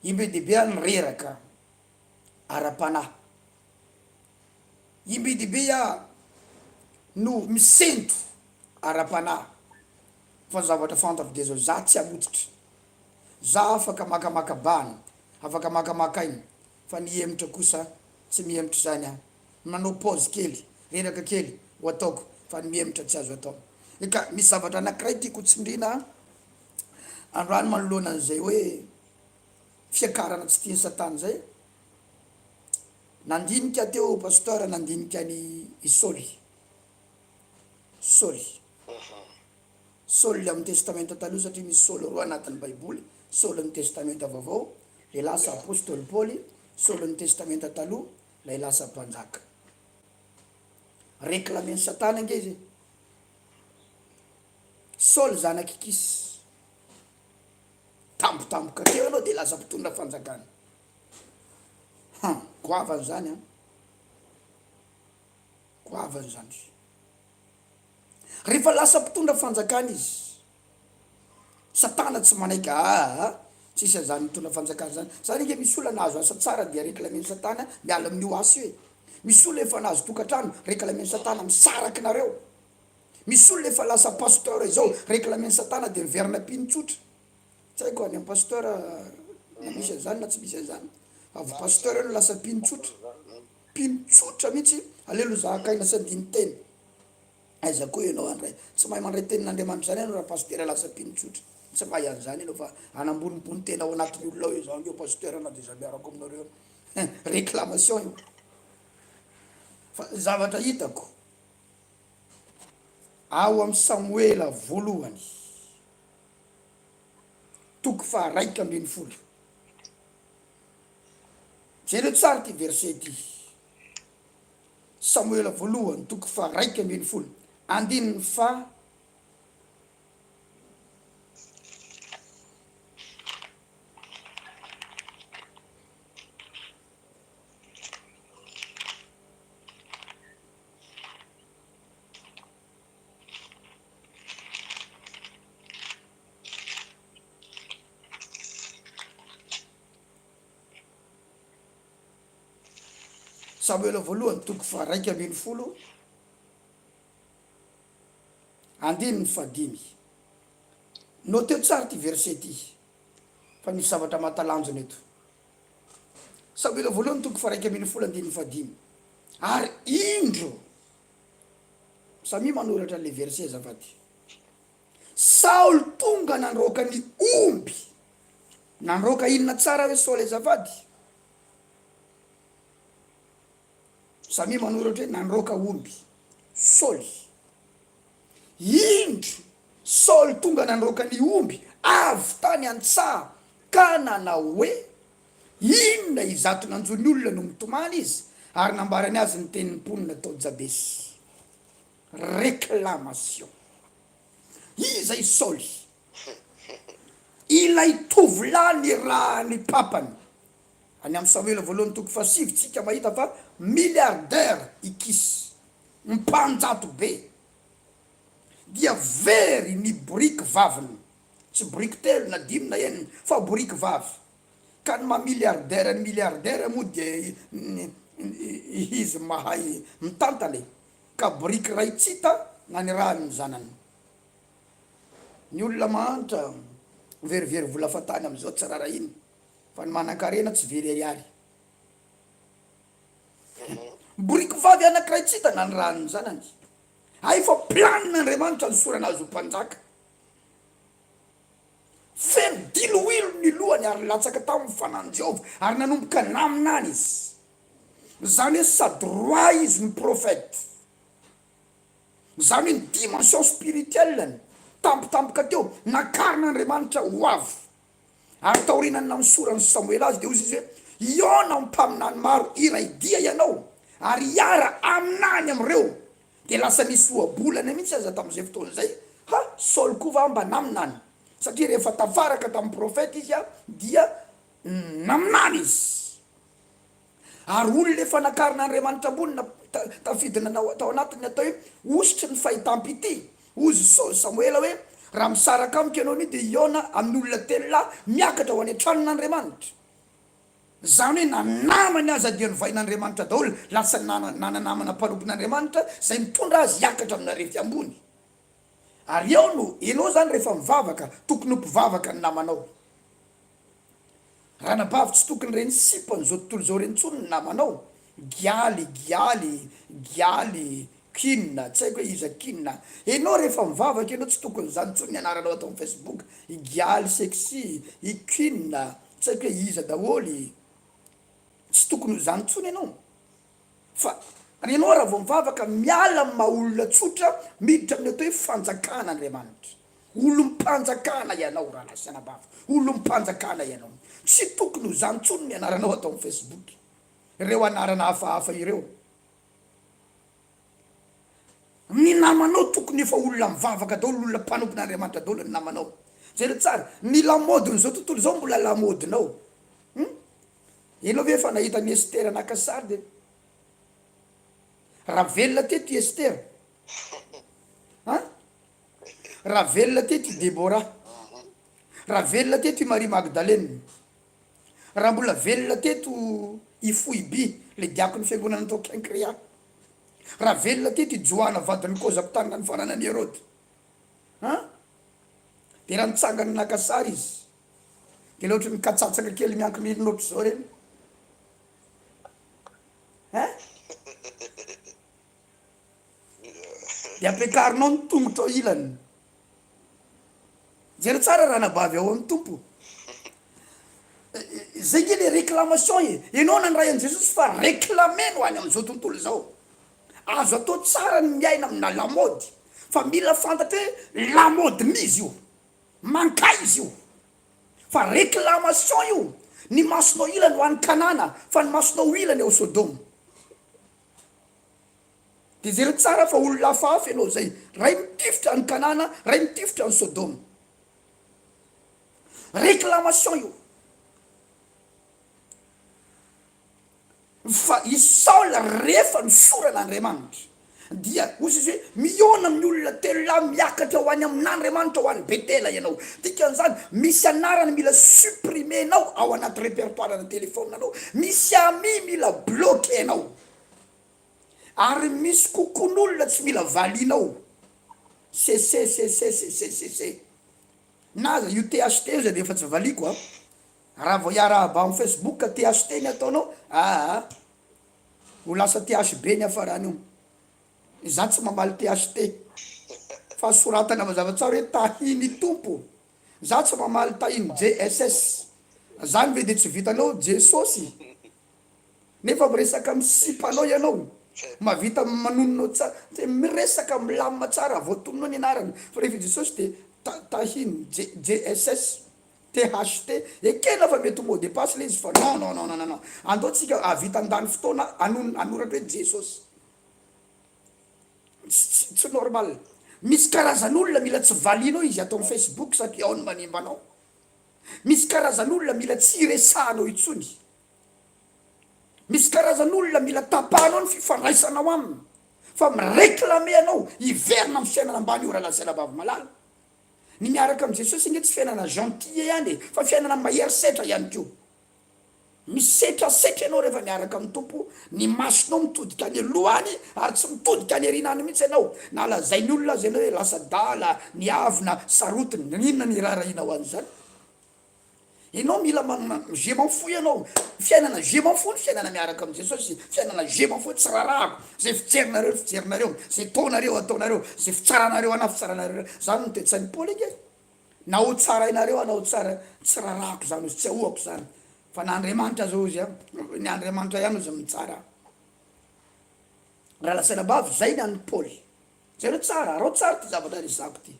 Imbe dia be aho nireraka ara-panahy, imbe dia be aho no misento ara-panahy, fa ny zavatra fantako dia izao, za tsy hamotsitra, za afaka makamaka bahana, afaka makamaka aina, fa ny hihemotra kosa tsy mihemotra izany aho. Manao pause kely, reraka kely ho ataoko fa ny mihemotra tsy azo atao. Eka, misy zavatra anankiray tiako ho tsindriana androany manoloana an'izay hoe fiakarana tsy tian'i Satana izay. Nandinika teo Pasteur nandinika an'i i Saoly. Saoly. Saoly amin'ny Testamenta Taloha satria misy Saoly roa anatin'ny Baiboly, Saolin'ny Testamenta Vaovao, ilay lasa Apostoly Paoly, Saolin'ny Testamenta Taloha, ilay lasa mpanjaka. Réclamen'i Satana ange izy e. Saoly zanak'i Kisy. Tampotampoka teo ianao dia lasa mpitondra fanjakana. Han, goavana izany an. Goavana izany. Rehefa lasa mpitondra fanjakana izy, Satana tsy manaiky aa tsisy an'izany mitondra fanjakana zany, zany ange misy olona nahazo asa tsara dia reclamer-n'i satana miala amin'io asa io e, misy olona efa nahazo tokantrano reclamer-n'i satana misaraka nareo, misy olona efa lasa pasteur izao reclamer-n'i satana dia miverina mpino tsotra, tsy haiko any am pasteur na misy an'izany na tsy misy an'izany, fa vao pasteur io no lasa mpino tsotra, mpino tsotra mihitsy, aleo aloha za haka aina sy andinin-teny. Aiza koa ianao handray. Tsy mahay mandray tenin'Andriamanitra izany ianao raha pasitera lasa mpino tsotra. Tsy mahay an'izany ianao fa hanambonimbony tena ao anatin'ny olona ao hoe izaho ange pasitera na dia izaho miaraka aminareo. Réclamation io. Fa ny zavatra hitako ao amin'ny Samoela voalohany toko faha 11. Jereo tsara ity verset ity. Samoela voalohany toko faha 11 andininy faha. Samoela voalohany toko faha-11 andininy fahadimy. Noteo tsara ity verset ity fa misy zavatra mahatalanjona eto. Samoela voalohany toko faha-11 andininy fahadimy. Ary indro, samia manoratra an'ilay verset azafady. Saoly tonga nandroaka ny omby. Nandroaka inona tsara hoe Saoly azafady? Samia manoratra hoe nandroaka omby. Saoly. Indro Saoly tonga nandroaka ny omby avy tany an-tsaha ka nanao hoe, Inona izato nanjo ny olona no mitomany izy? Ary nambarany azy ny tenin'ny mponina tao Jabesy. Réclamation. Iza i Saoly? Ilay tovolahy nirahan'ny papany. Any amin'ny Samoela voalohany toko fahasivy tsika mahita fa milliardaire i Kisy, mpanjato be. Dia very ny boriky vaviny. Tsy boriky telo na dimy na enina fa boriky vavy. Ka ny maha milliardaire ny milliardaire moa dia izy mahay mitantana e. Ka boriky iray tsy hita nanirahany ny zanany. Ny olona mahantra verivery vola fatany amin'izao tsy rarahiny fa ny manankarena tsy very ariary. Boriky vavy anankiray tsy hita nanirahany ny zanany. Hay fa planin'Andriamanitra nisorana azy ho mpanjaka. Feno diloilo ny lohany ary latsaka taminy fanahin'i Jehovah ary nanomboka naminany izy. Izany hoe sady roi izy no prophète. Izany hoe ny dimension spirituelle-ny, tampotampoka teo, nakarin'Andriamanitra ho avo. Ary taorianan'ny nanosoran'i Samoela azy, dia hoy izy hoe, Hihaona amin'ny mpaminany maro iray dia ianao, ary hiara haminany amin'ireo. Dia lasa nisy ohabolana mihitsy aza tamin'izay fotoana izay, Ha, Saoly koa va mba naminany? Satria rehefa tafaraka tamin'ny profeta izy, dia naminany izy. Ary olona efa nakarin'Andriamanitra ambony na tafidina tao anatin'ny atao hoe hosotry ny fahitam-pitia. Hozy Samoela hoe, Raha misaraka amiko ianao anio dia hihaona amin'ny olona telo lahy miakatra ho any an-tranon'Andriamanitra. Izany hoe na namany aza dia novain'Andriamanitra daholo, lasa nana-namana mpanompon'Andriamanitra izay mitondra azy hiakatra amina refy ambony. Ary eo no, ianao izany rehefa mivavaka, tokony ho mpivavaka ny namanao. Ranabavy tsy tokony reny sipan zao tontolo zao reny tsony ny namanao, gialy gialy gialy kinina tsy haiko hoe iza kinina, enao rehefa mivavaka enao tsy tokony zany tsony ny anaranao ato am facebook, i gialy sexy, i kinina tsy haiko hoe iza daholo, tsy tokony ho zany tsony enao fa enao raha vao mivavaka miala am maha olona tsotra miditra amin'ny atao hoe fanjakan'Andriamanitra. Olom-panjakana ianao rahalahy sy anabavy, olom-panjakana ianao. Tsy tokony ho izany intsony ny anaranao ato amin'ny Facebook. Ireo anarana hafahafa ireo. Ny namanao tokony efa olona mivavaka daholo, olona mpanompon'Andriamanitra daholo ny namanao. Jereo tsara, ny lamaodin'izao tontolo izao mbola lamaodinao. Hum? Ianao ve efa nahita an'i Estera naka sary dia raha velona teto i Estera? An? Raha velona teto i Debora. Raha velona teto i Maria Magdalena. Raha mbola velona teto i Foiby, le diakon'ny fiangonana tao Kenkrea. Raha velona teto i Joana vadin'i Koza mpitanana ny fananan'i Heroda. An? Dia raha nitsangana naka sary izy, dia le ohatran'ny katsatsaka kely miankin'irina ohatr'izao ireny. Hein? Dia ampiakarinao ny tongotrao ilany. Jereo tsara ranabavy ao amin'ny Tompo. Zay nge le réclamation e. Enao nandray an'i Jesosy fa réclamer no any amin'izao tontolo izao. Azo atao tsara ny miaina amina lamaody fa mila fantatra hoe lamaodin'iza io, mankaiza io. Fa réclamation io, ny masonao ilany ho any Kanana fa ny masonao ilany ao Sodoma. Dia jereo tsara fa olona hafahafa ianao izay, ray mitifitra an'i Kanana, ray mitifitra an'i Sodoma. Réclamation io. Fa i Saola rehefa nosorana Andriamanitra dia hoy izy hoe mihaona amin'ny olona telo lahy miakatra ho any amin'Andriamanitra ho any Betela ianao. Dikan'izany misy anarana mila supprimer-nao ao anaty répertoire-na téléphone-nao, misy ami mila bloquer-nao. Ary misy kokon'olona tsy mila valianao. Cc cc cc cc. Na aza io THT io zay dia efa tsy valiako a. Raha vao hiarahaba amin'ny Facebook ka THT ny ataonao, aa ho lasa THB ny hafarany io. Izaho tsy mamaly THT. Fa soratana mazava tsara hoe tahin'ny Tompo. Izaho tsy mamaly tahin'ny JSS. Zany ve de tsy vitanao Jesosy? Nefa miresaka amin'ny sipanao ianao, mahavita manonona tsara, miresaka milamina tsara, voatononao ny anarany, fa rehefa i Jesosy de ta- tahiny, J JSS, THT, ekena fa mety ho mot de passe le izy fa non non non non non, andao tsika hahavita handany fotoana hanonona hanoratra hoe Jesosy. Tsy tsy tsy normal. Misy karazan'olona mila tsy valianao izy ato amin'ny Facebook satria ao no manimba anao. Misy karazan'olona mila tsy iresahanao intsony. Misy karazan'olona mila tapahanao ny fifandraisanao aminy fa mi-reclamer anao hiverina amin'ny fiainana ambany io rahalahy sy anabavy malala. Ny miaraka amin'i Jesosy ange tsy fiainana gentille ihany e, fa fiainana mahery setra ihany koa. Misetrasetra ianao rehefa miaraka amin'ny Tompo, ny masonao mitodika any aloha any ary tsy mitodika any aoriana any mihitsy ianao, na lazain'ny olona aza ianao hoe lasa adala, niavona, sarotiny, n'inona ny iraharahianao an'izany? Ianao mila manana je m'en fous ianao, fiainana je m'en fous ny fiainana miaraka amin'i Jesosy, fiainana je m'en fous tsy raharahako, zay fijerinareo ny fijerinareo, zay ataonareo ataonareo, zay fitsaranareo anah fitsaranareo, zany no toe-tsain'i Paoly ange. Na ho tsarainareo aho na ho tsara, tsy rarahako izany ozy, tsy ahoako izany, fa na Andriamanitra aza ozy an, ny Andriamanitra ihany ozy mitsara ahy. Rahalahy sy anabavy, zay ny an'i Paoly. Jereo tsara, araho tsara ity zavatra resahako ity.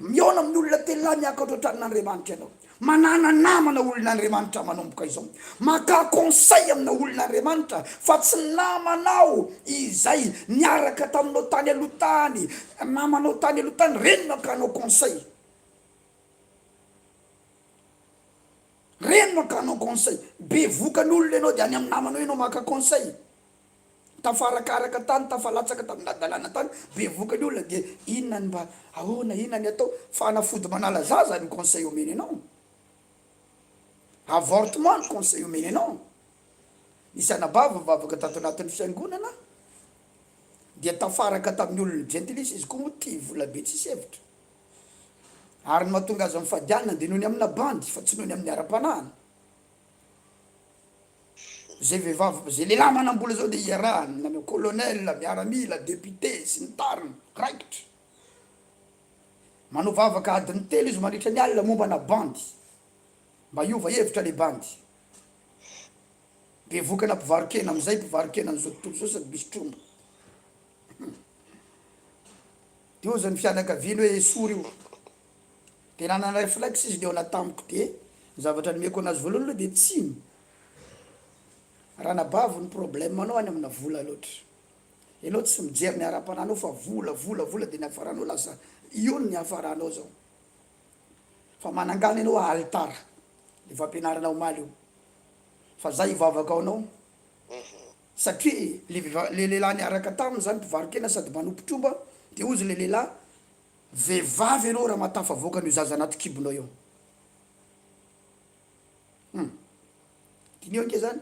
Mihaona amin'ny olona telolahy miakatra ao an-tranon'Andriamanitra ianao. Manàna namana olon'Andriamanitra manomboka izao. Makà conseil amina olon'Andriamanitra fa tsy namanao izay niaraka taminao tany aloha tany, namanao tany aloha tany, reny no akanao conseil. Reny no akanao conseil. Bevokan'olona ianao dia any amin'ny namanao ianao maka conseil. Tafarakaraka tany, tafalatsaka tamin'ny hadalana tany, bevoka ny olona dia inona ny mba ahoana, inona ny atao, fanafody manala zaza ny conseil omeny anao, avortement ny conseil omeny anao. Nisy anabavy nivavaka tato anatin'ny fiangonana dia tafaraka tamin'ny olon'ny jentilisa izy koa moa tia vola be tsisy hevitra. Ary ny mahatonga azy mifadianina dia noho ny amina bandy fa tsy noho ny amin'ny ara-panahiny. Zay vehivavy, zay lehilahy manambola zao de iarahany, na colonel, miaramila, député sy ny tariny, raikitra. Manao vavaka adiny telo izy mandritra ny alina mombana bandy, mba hiova hevitra le bandy. Bevokana mpivaro-kena amizay, mpivaro-kena an'izao tontolo izao sady misy tromba. De hozy ny fianakaviany hoe esory io. De nanana reflexe izy nihaona tamiko de ny zavatra nomeko anazy voalohany aloha de tsiny. Ranabavy ny problème anao any amina vola loatra. Enao tsy mijery ny ara-panahinao fa vola vola vola de ny hafaranao lasa io ny niafaranao zao. Fa manangana enao alitara. Le fampianarana omaly io. Fa za hivavaka ho anao satria le vehivavy le lehilahy niaraka taminy zany mpivaro-kena sady manompo tromba de hozy le lehilahy Vehivavy ianao raha mahatafavoaka an'io zaza anaty kibonao io. Hum. Diniho ange zany.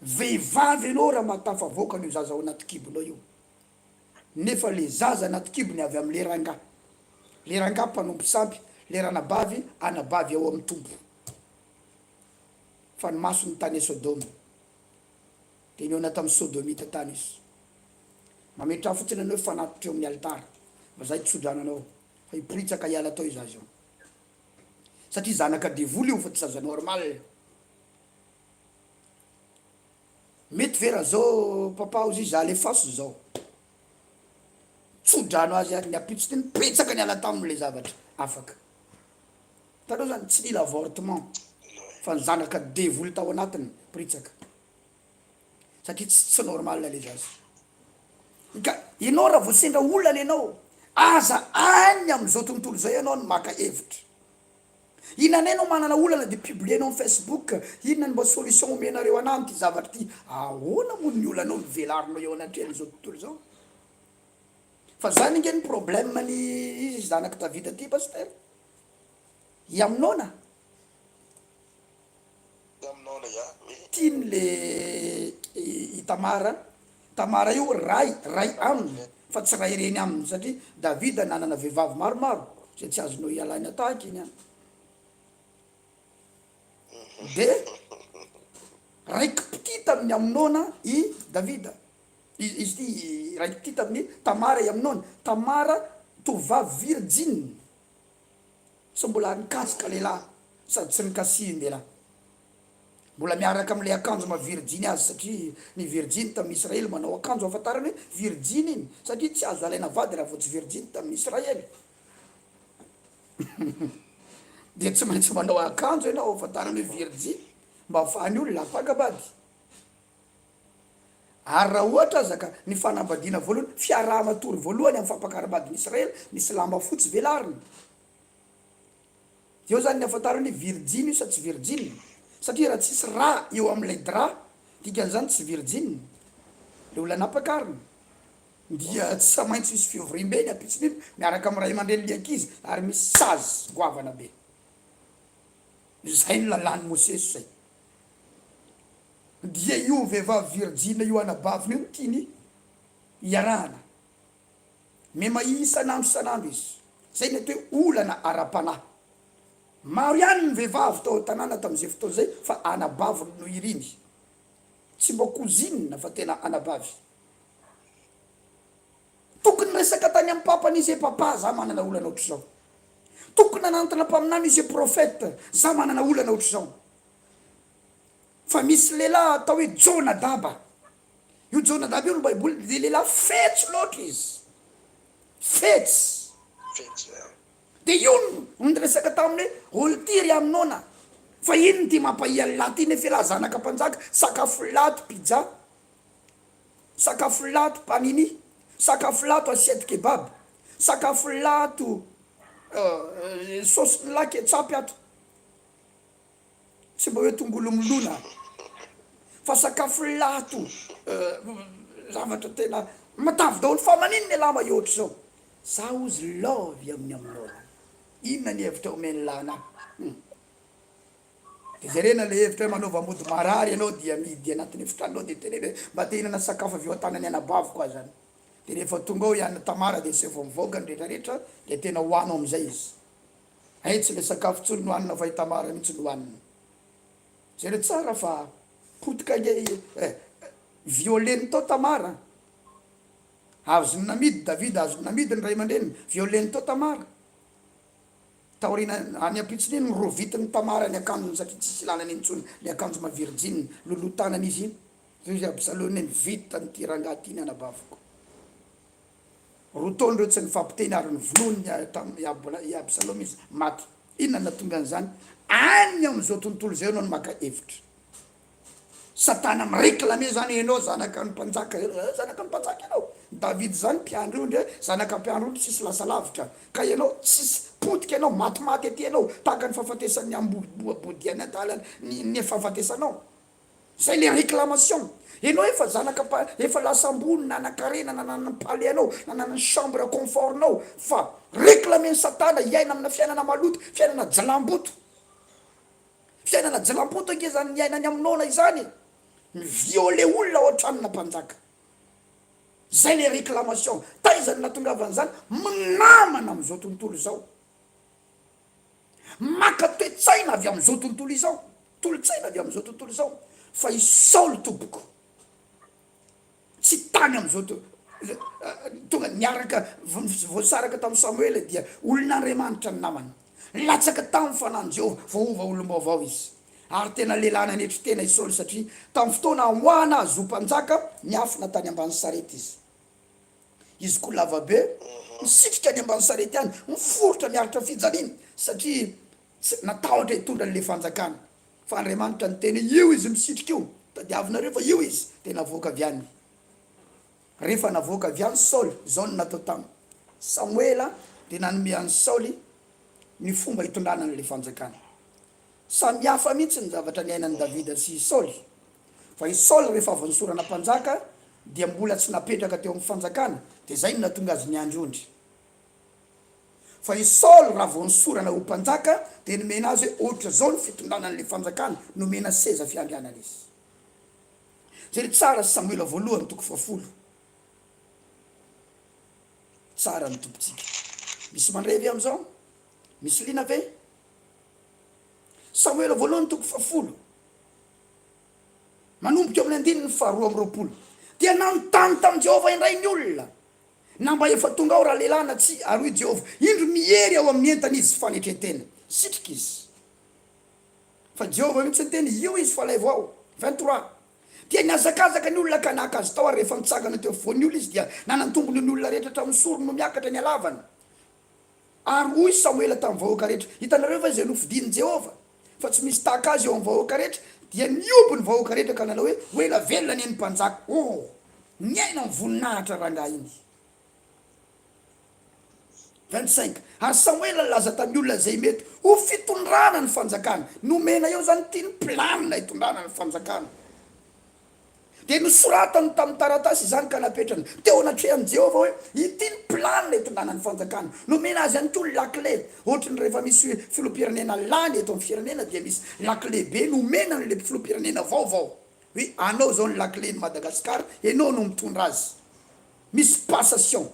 Vehivavy ianao raha mahatafavoaka an'io zaza ao anaty kibonao io. Nefa le zaza anaty kibony avy am'le rangahy. Le rangahy mpanompo sampy, le ranabavy anabavy ao amin'ny Tompo. Fa ny masony tany Sodoma. Dia nihaona tamin'ny Sodomita tany izy. Mametraha fotsiny anao hoe fanatitra eo amin'ny alitara, fa izahay tso-drano anao, fa hiporitsaka hiala tao io zaza io. Satria zanaka devoly io fa tsy zaza normal. Mety ve raha zao papa ozy izy alefaso zao. Tso-drano azy ary ny ampitso dia niporitsaka niala taminy ilay zavatra. Afaka. Hitanao zany, tsy nila avortement fa ny zanaka devoly tao anatiny niporitsaka. Satria tsy tsy normal le zaza. Ka ianao raha vao sendra olana ianao, aza any amin'izao tontolo izao ianao no maka hevitra. Inona indray ianao manana olana dia publier-nao amin'ny Facebook, inona no mba solution omenareo anah amin'ity zavatra ity. Ahoana moa ny olanao no velarinao eo anatrehan'izao tontolo izao? Fa zany ange ny problème ny izy zanak'i Davida ty Pasteur. I Amnona. Amnona ya, oui. Tiany le i Tamara, Tamara io ray, ray aminy fa tsy ray reny aminy satria Davida nanana vehivavy maromaro zay tsy azonao ialana tahaka iny an. De raiki-pitia tamin'i Amnona i Davida. Izy ity raiki-pitia tamin'i Tamara i Amnona. Tamara tovovavy virjiny. Tsy mbola nikasika lehilahy. Sady tsy nikasihin-dehilahy. Mbola miaraka amin'ilay akanjo maha virjiny azy satria ny virjiny tamin'ny Israely manao akanjo ahafantarana hoe virjiny iny satria tsy azo alaina vady raha vao tsy virjiny tamin'ny Israely. Dia tsy maintsy manao akanjo ianao ahafantarana hoe virjiny mba ahafahan'ny olona hampaka-bady. Ary raha ohatra aza ka ny fanambadiana voalohany, fiaraha-matory voalohany amin'ny fampakaram-badin'ny Israely, misy lamba fotsy velarina. Eo zany ny ahafantarana hoe virjiny io sa tsy virjiny, satria raha tsisy rà eo amin'ilay drap, dikan'izany tsy virjiny le olona nampakarina, dia tsy maintsy misy fivoriambe ny ampitson'iny miaraka amin'ny ray aman-drenin'ilay ankizy ary misy sazy goavana be. Izay no lalàn'i Mosesy izay. Dia io vehivavy virjiny io anabaviny io no tiany hiarahana. Mema isan'andro isan'andro izy. Izay ny atao hoe olana ara-panahy. Maro ihany ny vehivavy tao an-tanàna tamin'izay fotoana izay fa anabaviny no iriny. Tsy mba cousine fa tena anabavy. Tokony niresaka tany amin'ny papany izy hoe papa za manana olana ohatr'izao. Tokony nanantona mpaminany izy hoe prophète za manana olana ohatr'izao. Fa misy lehilahy atao hoe Jonadaba. Io Jonadaba io ny baiboly dia lehilahy fetsy loatra izy. Fetsy. Fetsy eh. Dia io no niresaka taminy hoe olo ty ry Amnona. Fa inona ity mampahia an'i lahy ty nefa ialahy zanaka mpanjaka, sakafo lato pizza, sakafo lato panini, sakafo lato assiette kebab, sakafo lato sauce-n'ny lahy ketchup ato. Tsy mba hoe tongolo milona fa sakafo lato zavatra tena matavy daholo fa maninona elah mba ohatr'izao? Za ozy love amin'ny aminao inona ny hevitra omen'lah anah hum de jerena le hevitra hoe manaova mody marary ianao dia mihidy anatin'ny efitranonao de teneno hoe mba te hihinana sakafo avy eo an-tanan'ny anabaviko aho zany de rehefa tonga ao i Anna Tamara de asevo mivoaka ny retraretra de tena hoano amizay izy. Hay tsy le sakafo tsony no hanina fa i Tamara mihitsy no hanina. Jereo tsara fa potika ange i eh, violeny tao Tamara an. Azony namidy Davida, azony namidy ny ray aman-dreniny, violeny tao Tamara. Taoriana any ampitsony iny norovitin'i Tamara ny akanjony satria tsisy ilana an'iny intsony, le akanjo maha virjiny, loloha tanana izy iny. Zay hoy Absalona hoe vita an'ity rangahy ity ny anabaviko. Roa taona ireo tsy nifampiteny ary novonoiny tamin'i i Absaloma izy, maty. Inona no nahatonga an'izany? Any amin'izao tontolo izao ianao no maka hevitra. Satana mi-réclamer izany, ianao zanaka ny mpanjaka, zanaka ny mpanjaka ianao. David izany mpiandry ondry, zanaka mpiandry ondry tsisy lasa lavitra. Ka ianao tsisy potika ianao, matimaty aty ianao, tahaka ny fahafatesan'ny amboa bodian'ny adala ny ny fahafatesanao. Zay le réclamation. Enao efa zanaka mpa efa lasa ambony nanakarena nanana ny palais anao nanana ny chambre confort nao fa réclamer ny satana hiaina amina fiainana maloto fiainana jilamboto fiainana jilamboto ange zany niainany Amnona izany e mi violer olona ao an-tranona mpanjaka zay le réclamation taiza no natongavan'izany minamana am'izao tontolo izao Maka toe-tsaina avy amin'izao tontolo izao, tolo-tsaina avy amin'izao tontolo izao, fa i Saoly tompoko, tsy tany amin'izao to, tonga niaraka, voasaraka tamin'i Samoela dia olon'Andriamanitra ny namany. Latsaka tamin'ny fanahin'i Jehovah, voaova olom-baovao izy. Ary tena lehilahy nanetry tena i Saoly satria tamin'ny fotoana hamoahana azy ho mpanjaka, niafina tany ambany sarety izy. Izy koa lava be, misitrika any ambany sarety any, miforitra miaritra fijaliana satria tsy natahotra hitondra an'ilay fanjakana. Fa Andriamanitra niteny hoe io izy misitrika io, tadiavinareo fa io izy, dia navoaka avy any. Rehefa navoaka avy any Saoly, izao no natao taminy. Samoela dia nanome an'i Saoly ny fomba hitondrana an'ilay fanjakana. Samy hafa mihitsy ny zavatra niainan'i Davida sy i Saoly. Fa i Saoly rehefa avy nosorana mpanjaka dia mbola tsy napetraka teo amin'ny fanjakana, dia izay no nahatonga azy niandry ondry. Fa i Saoly raha vao nosorana ho mpanjaka dia nomena azy hoe ohatr'izao ny fitondrana an'ilay fanjakana, nomena seza fiandrianana izy. Jereo tsara Samoela voalohany toko fahafolo. Tsara ny Tompontsika. Misy mandre ve amin'izao? Misy liana ve? Samoela voalohany toko fahafolo. Manomboka eo amin'ny andininy faharoa amby 20. Dia nanontany tamin'i Jehovah indray ny olona, na mba efa tonga ao ralehilahy na tsia, ary hoy Jehovah, Indro miery ao amin'ny entana izy, fanetren-tena. Sitrika izy. Fa Jehovah mihitsy niteny, Io izy fa alaivo ao. 23. Dia nihazakazaka ny olona ka naka azy tao, ary rehefa nitsangana teo afovoan'ny olona izy, dia nanan-tombony ny olona rehetra hatramin'ny sorony no miakatra ny halavany. Ary hoy Samoela tamin'ny vahoaka rehetra, Hitanareo va izay nofidin'i Jehovah, fa tsy misy tahaka azy eo amin'ny vahoaka rehetra? Dia nihoby ny vahoaka rehetra ka nanao hoe, Ho ela velona anie ny mpanjaka! Oh! Niaina ny voninahitra rangahy iny. 25. Ary Samoela nilaza tamin'ny olona izay mety ho fitondrana ny fanjakana. Nomena eo izany ity ny planina hitondrana ny fanjakana. Dia nosoratany tamin'ny taratasy izany ka napetrany teo anatrehan'i Jehovah hoe, Ity ny planina hitondrana ny fanjakana. Nomena azy ihany koa ny lakile. Ohatry ny rehefa misy filoham-pirenena lany eto amin'ny firenena dia misy lakile be nomena an'ilay filoham-pirenena vaovao. Hoe anao izao ny lakilen'i Madagasikara, ianao no mitondra azy. Misy passation.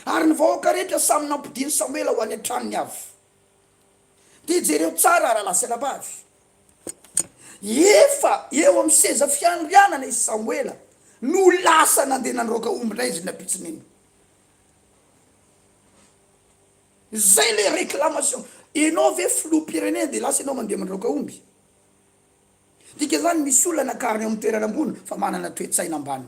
Ary ny vahoaka rehetra samy nampodian'i Samoela ho any an-tranony avy. Dia jereo tsara rahalahy sy anabavy. Efa eo amin'ny seza fiandrianana i Samoela no lasa nandeha nandroaka omby indray izy ny ampitson'iny. Izay ilay réclamation. Ianao ve filoham-pirenena dia lasa ianao mandeha mandroaka omby? Dikan'izany misy olona nakarina eo amin'ny toerana ambony fa manana toe-tsaina ambany.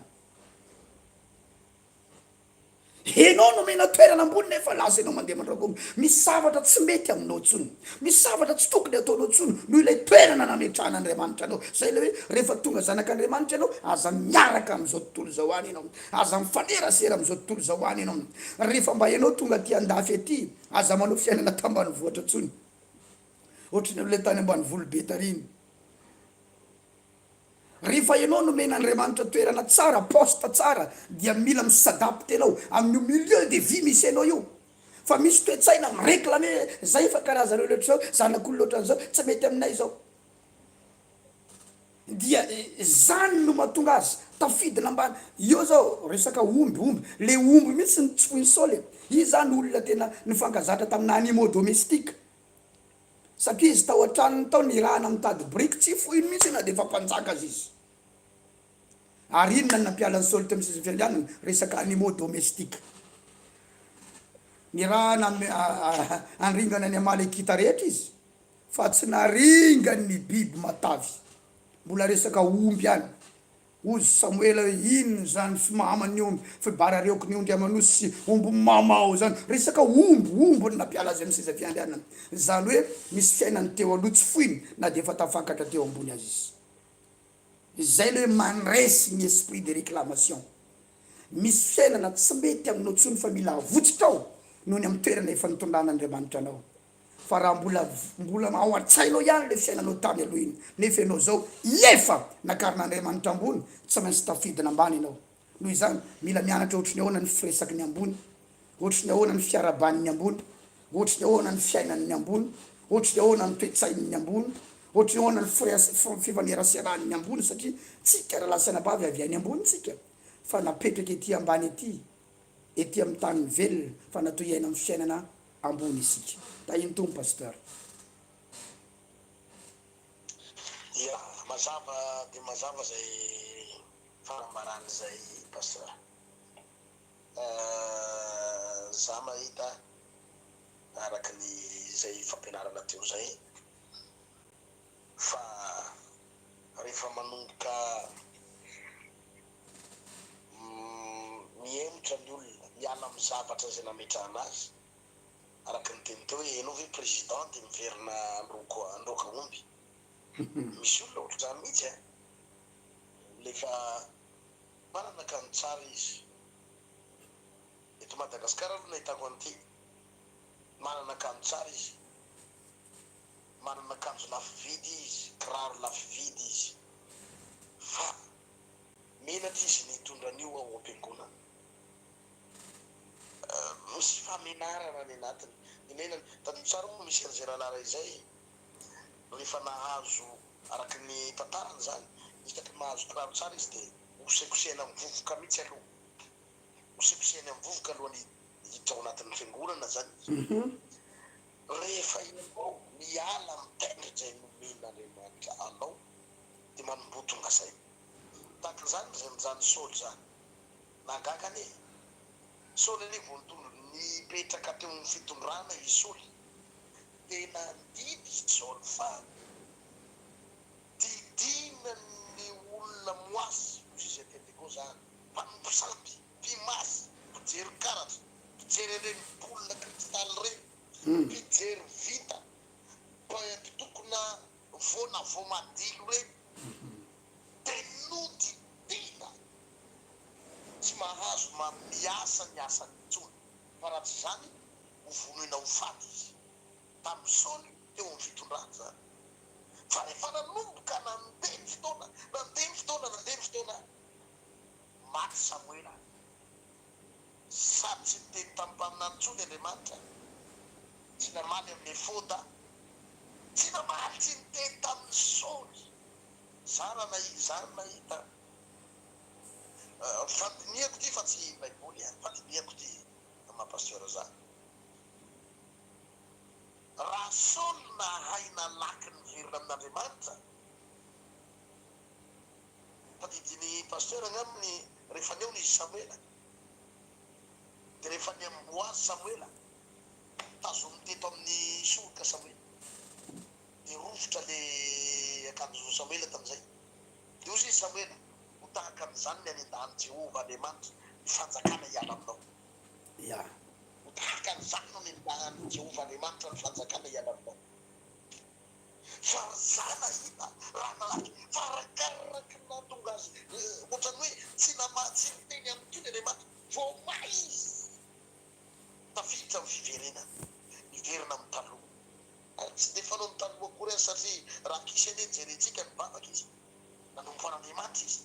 Enao nomena toerana ambony nefa lasa enao mandeha mandragoma. Misy zavatra tsy mety aminao intsony. Misy zavatra tsy tokony ataonao intsony noho ilay toerana nametrahan'Andriamanitra anao. Zay ilay hoe rehefa tonga zanak'Andriamanitra ianao, aza miaraka amin'izao tontolo izao any ianao. Aza mifanerasera amin'izao tontolo izao any ianao. Rehefa mba ianao tonga aty andafy aty, aza manao fiainana tambanivohitra intsony. Ohatry ny olona tany ambanivolo be tary iny. Rehefa ianao nomen'Andriamanitra toerana tsara, poste tsara, dia mila mi-s'adapter enao amin'io milieu de vie misy anao io. Fa misy toe-tsaina mi-reclamer hoe zay fa karazana olona ohatr'izao, zanak'olona ohatran'izao, tsy mety aminay izao. Dia zany no mahatonga azy tafidina ambany. Eo zao resaka omby, omby, le omby mihitsy no tsy foin'i Saoly e. Izy zany olona tena nifankazatra tamina animaux domestiques. Satria izy tao an-tranony tao nirahana mitady biriky, tsy foiny mihitsy na dia efa mpanjaka aza izy. Ary inona no nampiala an'i Saoly teo amin'ny seza fiandrianana? Resaka animaux domestiques. Nirahana handringana ny Amalekita rehetra izy, fa tsy naringany ny biby matavy. Mbola resaka omby ihany. Hozy Samoela hoe, Inona izany fimahaman'ny omby, fibarareoky ny ondry aman'osy sy omby mamao izany? Resaka omby, omby no nampiala azy amin'ny seza fiandrianana. Izany hoe misy fiainany teo aloha tsy foiny na dia efa tafakatra teo ambony aza izy. Izay ilay hoe mandresy ny esprit de réclamation. Misy fiainana tsy mety aminao intsony fa mila avotsitra ao noho ny amin'ny toerana efa nitondran'Andriamanitra anao. Fa raha mbola mbola ao an-tsainao ihany ilay fiainanao tany aloha iny, nefa ianao izao efa nakarin'Andriamanitra ambony, tsy maintsy tafidina ambany ianao. Noho izany, mila mianatra ohatry ny ahoana ny firesaky ny ambony, ohatry ny ahoana ny fiarahaban'ny ambony, ohatry ny ahoana ny fiainan'ny ambony, ohatry ny ahoana ny toe-tsain'ny ambony, ohatry ny ahoana ny fifaneraserahan'ny ambony, satria tsika rahalahy sy anabavy avy any ambony tsika, fa napetraka ety ambany ety, ety amin'ny tanin'ny velona, fa natao hiaina amin'ny fiainana ambony isika. Tahin'ny Tompo Pasteur. Ya, mazava dia mazava izay fanambarana izay Pasteur. Za mahita araka ny izay fampianarana teo izay fa rehefa manomboka Mihemotra ny olona, miala amin'ny zavatra izay nametrahana azy, araka ny teny teo hoe ianao ve président dia miverina handroaka omby? Misy olona ohatr'izany mihitsy an! Olona efa manana akanjo tsara izy, eto Madagasikara aloha no ahitako an'ity, manana akanjo tsara izy, manana akanjo lafo vidy izy, kiraro lafo vidy izy, fa Menatra izy ny hitondra an'io ao am-piangonana. Misy fahamenarana any anatiny. Ny menany, tadidio tsara moa misy an'izay rahalahy iray izay, rehefa nahazo, araka ny tantarany izany, isaky ny mahazo kiraro tsara izy dia hosekosehiny amin'ny vovoka mihitsy aloha. Hosekosehiny amin'ny vovoka alohan'ny hiditra ao anatin'ny fiangonana izany izy. Rehefa ianao miala amin'ny tendry izay nomen'Andriamanitra anao dia manomboha tonga saina. Tahaka izany ry izany Saoly izany. Nahagaga anie e! Saoly anie vao nitondra nipetraka teo amin'ny fitondrana i Saoly. Dia nandidy Saoly fa didiana ny olona moasy, hoy izy Pentekosta any, mpanompo sampy, mpimasy, mpijery karatra, mpijery an'ireny boule cristal ireny, mpijery vintana, mpitokona voana voamadilo ireny, dia nodidiana tsy mahazo miasa ny asany intsony, fa raha tsy izany ho vonoina ho faty izy. Tamin'i Saoly teo amin'ny fitondrany izany. Fa rehefa nanomboka nandeha ny fotoana, nandeha ny fotoana, nandeha ny fotoana, maty Samoela. Sady tsy niteny tamin'ny mpaminany intsony Andriamanitra, tsy namaly amin'ny efoda, tsy namaly, tsy niteny tamin'i Saoly. Za raha nahita, za nahita, fandinihako ity fa tsy baiboly an, fandinihako ity maha pasteur za. Raha Saoly nahay nalaky niverina amin'Andriamanitra, tadidin'i Pasteur angamba ny rehefa nihaona izy Samoela, dia rehefa niamboho azy Samoela, tazominy teto amin'ny soroka Samoela, dia rovitra le akanjon'i Samoela tamin'izay, dia hozy izy Samoela, ho tahaka an'izany ny hanendahan'i Jehovah Andriamanitra ny fanjakana hiala aminao. Ya. Ho tahaka an'izany no nendahan'i Jehovah Andriamanitra ny fanjakana hiala aminao. Fa ry za nahita raha nalaky, fa arakaraky ny nahatonga azy ohatran'ny hoe tsy namaha, tsy niteny aminy intsony Andriamanitra, vao may izy tafiditra amin'ny fiverenana, niverina amin'ny taloha. Ary tsy dia fanaony taloha akory aza satria raha Kisy anie jerentsika nivavaka izy, nanompo an'Andriamanitra izy.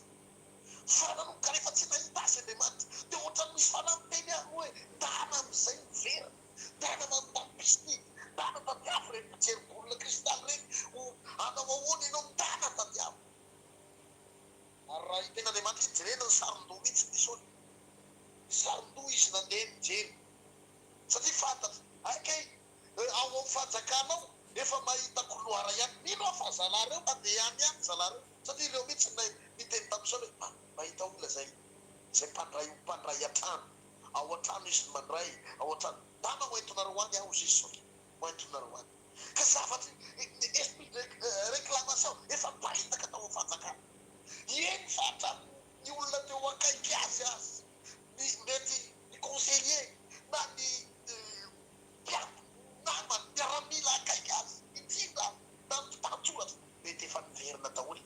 Fa nanomboka rehefa tsy nahita azy Andriamanitra, dia ohatran'ny misy fanahy miteny ahy hoe, Ndana amin'izay miverina, ndana manontany piscine, ndana tadiavo ireny mpijery boule cristal ireny, ho hanao ahoana ianao, ndana tadiavo. Ary raha hiteny Andriamanitra iny, jerena ny saron-doha mihitsy ny Saoly. Nisaron-doha izy nandeha nijery, satria fantatra, hay kay ao amin'ny fanjakana ao efa mahita couloir ihany, mino aho fa zalahy ireo mandeha any ihany zalahy ireo. Satria ireo mihitsy no niteny tamin'i Saoly hoe, Ah, mahita olona izay, izay mpandray, mpandray an-trano. Ao an-trano izy no mandray, ao an-trano. Ndana ho entinareo any aho, hoy izy Saoly. Ho entinareo any. Ka zavatra, ny esprit de réclamation efa niparitaka tao amin'ny fanjakana. Eny fa hatramin'ny olona teo akaiky azy aza, ny mety ny conseiller na ny mpiambina, namany, miaramila akaiky azy, indrindra na ny mpitantsoratra. Mety efa niverina daholo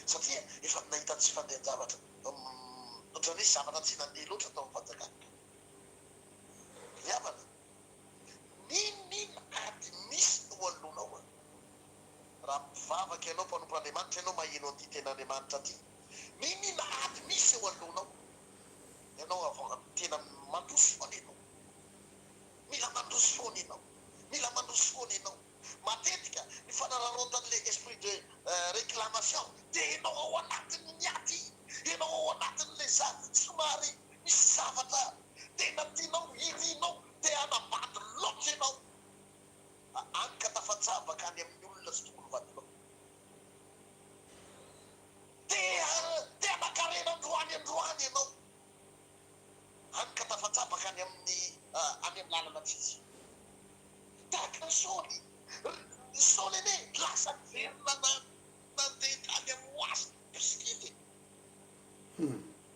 satria efa nahita tsy fandehan-javatra ohatran'ny hoe zavatra tsy nandeha loatra tao amin'ny fanjakana. Ry havana, n'inon'inona ady misy eo anoloanao an, raha mpivavaka ianao, mpanompon'Andriamanitra ianao maheno an'ity tenin'Andriamanitra ity, n'inon'inona ady misy eo anoloanao, ianao avant tena mandroso foana ianao, mila mandroso foana ianao, mila mandroso foana ianao. Matetika ny fanararaotan'ilay esprit de réclamation dia ianao ao anatin'ny ady, ianao ao anatin'ilay somary misy zavatra tena tianao, irinao, te hanambady loatra ianao, any ka tafatsabaka any amin'ny olona tsy tokony ho vadinao. Te te hanan-karena androany androany ianao, any ka tafatsabaka any amin'ny any amin'ny lalana tsy izy. Tahaka an'i Saoly. Ry Saoly anie lasa niverina nandeha tany amin'ny oazy bisikileta e.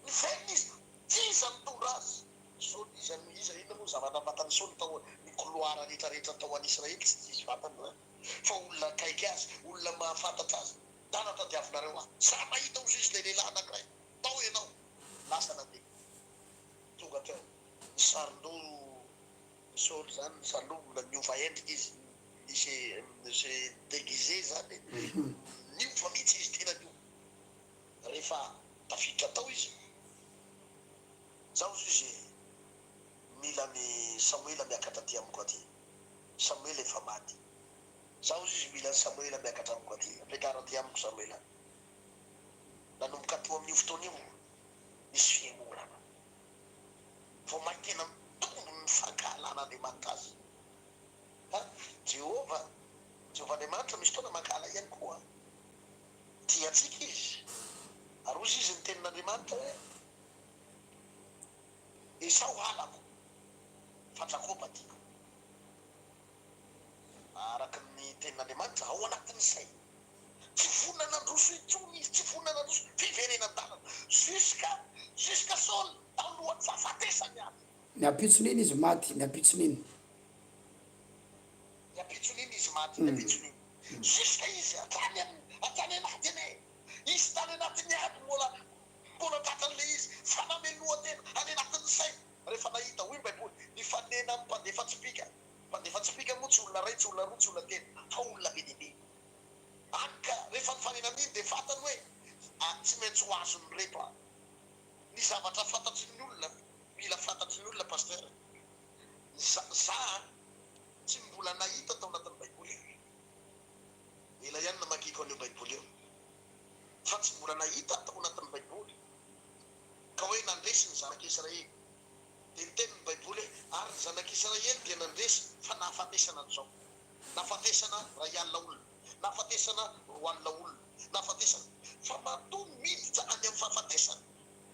Niverina izy, tsy iza nitondra azy. Saoly iza no iza, inona moa ny zavatra fantan'i Saoly tao ny couloir rehetra rehetra tao any Israely, tsy diso vatana izany fa olona akaiky azy, olona mahafantatra azy. Ndana tadiavinareo ahy. Za mahita ozy izy ilay lehilahy anankiray. Tao ianao. Lasa nandeha. Tonga teo. Nisaron-doha Ny Saoly zany nisalobona, niova endrika izy, ni-se se déguiser zany e, niova mihitsy izy, tena niova. Rehefa tafiditra tao izy, zao izy mila an'i Samoela miakatra aty amiko aty, Samoela efa maty, zao izy mila an'i Samoela miakatra amiko aty, ampiakaro aty amiko Samoela. Nanomboka teo amin'io fotoana io, nisy fihemorana. Vao mainka tena mitombo ny fankahalan'Andriamanitra azy. Ha, Jehovah, Jehovah Andriamanitra misy fotoana mankahala ihany koa. Tia antsika Izy. Ary hozy Izy ny tenin'Andriamanitra hoe, Esao halako, fa Jakoba tiako. Araka ny tenin'Andriamanitra, ao anatin'ny sainy. Tsy vonona nandroso intsony izy, tsy vonona nandroso, fiverenan-dalana, jusqu'à, jusqu'à Saoly talohan'ny fahafatesany aza. Ny ampitson'iny izy maty, ny ampitson'iny. Ny ampitson'iny izy maty, ny ampitson'iny. Jusqu'à izy hatrany amin'ny, hatrany an'ady anie. Izy tany anatin'ny ady mbola, mbola tratran'ilay izy, fanamelohan-tena any anatin'ny sainy. Rehefa nahita, hoy ny Baiboly, nifanena amin'ny mpandefa tsipìka. Mpandefa tsipìka moa tsy olona iray, tsy olona roa, tsy olona telo, fa olona be dia be. Hany ka rehefa nifanena amin'iny dia fantany hoe tsy maintsy ho azon'ireto aho. Ny zavatra fantatry ny olona, mila fantatry ny olona Pasteur, za, za tsy mbola nahita tao anatin'ny Baiboly e. Ela ihany namakiako an'io Baiboly io, fa tsy mbola nahita tao anatin'ny Baiboly ka hoe nandresy ny zanak'Israely. Dia niteny ny Baiboly hoe, Ary ny zanak'Israely dia nandresy fa nahafatesana an'izao. Nahafatesana iray alina olona, nahafatesana 20 olona, nahafatesana. Fa matoa miditra any amin'ny fahafatesana,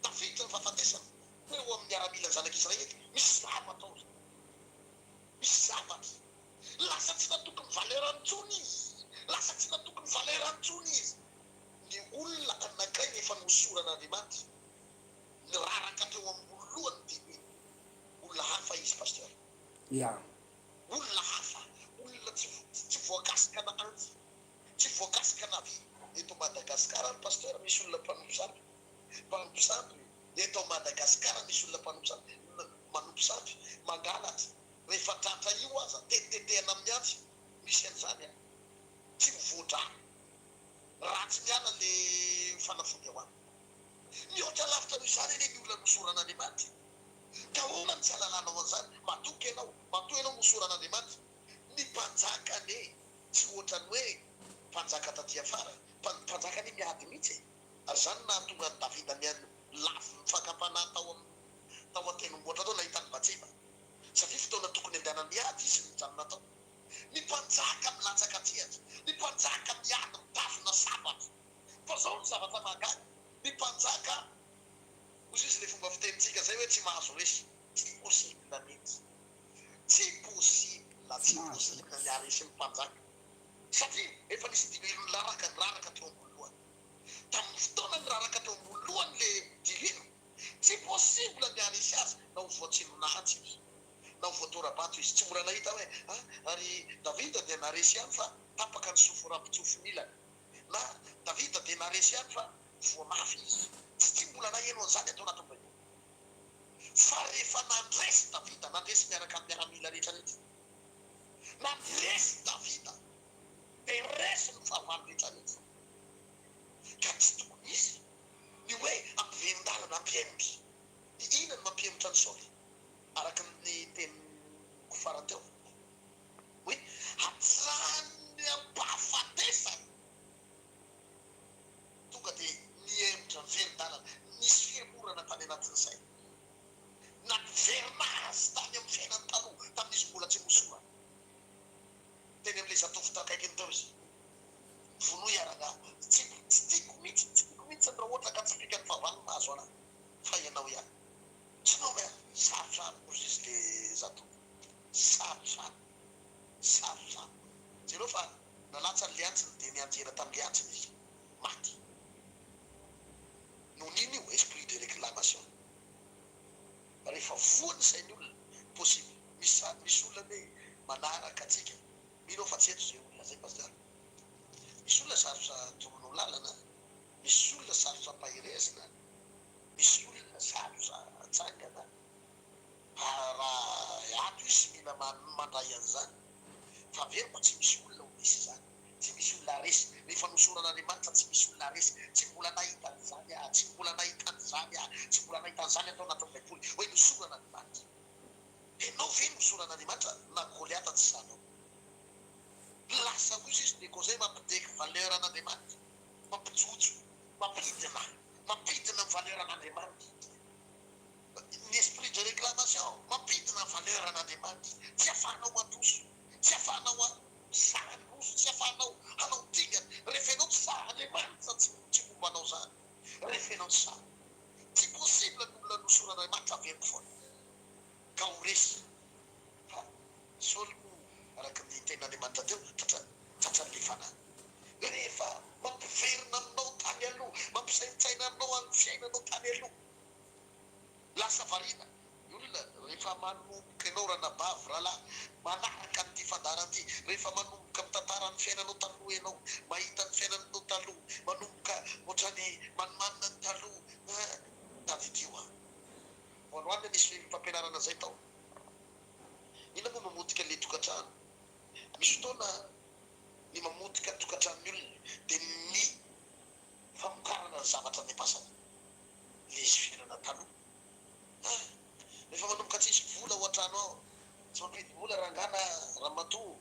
tafiditra ny fahafatesana teo amin'ny miaramilan'ny zanak'Israely, misy zavatra ao izany. Misy zavatra. Lasa tsy natoky ny valeur-ny intsony izy. Lasa tsy natoky ny valeur-ny intsony izy. Ny olona anankiray efa nohosoran'Andriamanitra, niraraka teo ambony lohany dia hoe olona hafa izy Pasteur. Ya. Olona hafa, olona tsy tsy voakasika na antsy, tsy voakasika na vy. Eto Madagascar any Pasteur misy olona mpanompo sampy, mpanompo sampy, eto Madagascar misy olona mpanompo sampy, manompo sampy, mangalatra, rehefa tratra io aza tetitetehana amin'ny antsy, misy an'izany an, tsy mivoa-drà raha tsy miala le fanafody ao aminy. Mihoatra lavitra noho izany anie ny olona nosoran'Andriamanitra e! Ka ahoana no tsy halalanao an'izany? Matoky ianao, matoa ianao nosoran'Andriamanitra. Ny mpanjaka anie tsy ohatran'ny hoe mpanjaka taty afara, fa ny mpanjaka anie miady mihitsy e! Ary izany no nahatonga an'i Davida niady lavin'ny fakam-panahy tao amin'ny tao an-tendrombohitra tao nahita an'i Batseba, satria fotoana tokony handehanany hiady izy no nijanona tao. Ny mpanjaka milatsaka an-tsehatra, ny mpanjaka miady mitazona sabatra. Fa zao ny zavatra mahagaga, ny mpanjaka, hozy izy le fomba fitenintsika zay hoe tsy mahazo resy, tsy possible mihitsy, tsy possible, tsy possible ny haharesy ny mpanjaka, satria efa nisy diloilo nilaraka, niraraka teo ambony lohany, tamin'ny fotoana niraraka teo ambony lohany le diloilo, tsy possible ny haharesy azy na ho voatsindrona antsy izy, na ho voatora-bato izy, tsy mbola nahita hoe ah, ary Davida dia naharesy ihany fa tapaka ny sofo-rampitsofiny ilany. Na Davida dia naharesy ihany fa voa mafy izy. Tsy tsy mbola naheno an'izany ato anatin'ny Baiboly. Fa rehefa nandresy Davida, nandresy miaraka amin'ny miaramila rehetra rehetra. Nandresy Davida, dia resy ny fahavalo rehetra rehetra. Ka tsy tokony hisy ny hoe hampiverin-dalana, hampihemotra. Inona no mampihemotra an'i Saoly? Araka ny teniko farany teo. Hoe hatrany am-pahafatesana. Tonga dia nihemotra, niverin-dalana. Nisy fihemorana tany anatin'ny sainy. Nampiverina azy tany amin'ny fiainany taloha, tamin'izy mbola tsy nosorana. Teny amin'ilay zatovo takaikiny teo izy. Vonoy aho rangahy. Tsy, tsy tiako mihitsy, tsy tiako mihitsy raha ohatra ka tsy pikan'ny fahavalo ny mahazo anà. Fa ianao ihany. Tsy nao ve? Sarotra amiko hozy izy ilay zatovo. Sarotra amiko. Sarotra amiko. Jereo fa nalatsany le antsiny dia nianjera tamin'le antsiny izy. Maty. Non'ino io? Esprit de réclamation. Rehefa voa ny sain'ny olona, possible. Misy sa, misy olona anie manaraka antsika. Mino aho fa tsy eto izay olona izay Pasteur. Misy olona sarotra toroanao lalana, misy olona sarotra ampaherezina, misy olona sarotra atsangana. Raha ato izy mila mandray an'izany. Fa averiko tsy misy olona ho resy izany. Tsy misy olona resy. Rehefa nosoran'Andriamanitra tsy misy olona resy. Tsy mbola nahita an'izany aho. Tsy mbola nahita an'izany aho. Tsy mbola nahita an'izany aho tao anatin'ny Baiboly. Hoe nosoran'Andriamanitra. Ianao ve nosoran'Andriamanitra na Goliata tsy sahanao? Lasa kosa izy dia koa zay mampideky valeur an'Andriamanitra. Mampijojo. Mampidina. Mampidina ny valeur an'Andriamanitra. Ny esprit de réclamation mampidina ny valeur an'Andriamanitra. Tsy afahanao mandroso, tsy afahanao sahy handroso, tsy afahanao hanao dingana. Rehefa ianao tsy sahy, Andriamanitra tsy tsy momba anao zany. Rehefa ianao tsy sahy. Tsy possible ny olona nosoran'Andriamanitra averiko foana ka ho resy. Fa Saoly moa araka ny tenin'Andriamanitra teo, tratran'ny. manomboka ianao ranabavy, rahalahy, manaraka an'ity fandaharana ity, rehefa manomboka mitantara ny fiainanao taloha ianao, mahita ny fiainanao taloha, manomboka ohatran'ny manimanina ny taloha, eh, tadidio an. Voalohany nisy fampianarana izay tao. Inona moa mamotika le tokantrano? Misy fotoana ny mamotika tokantranon'ny olona dia ny famokarana ny zavatra andefasana le izy fiainana taloha. Ah! Rehefa manomboka tsisy vola ao an-trano ao, tsy mampidi-bola rangahy na ramatoa,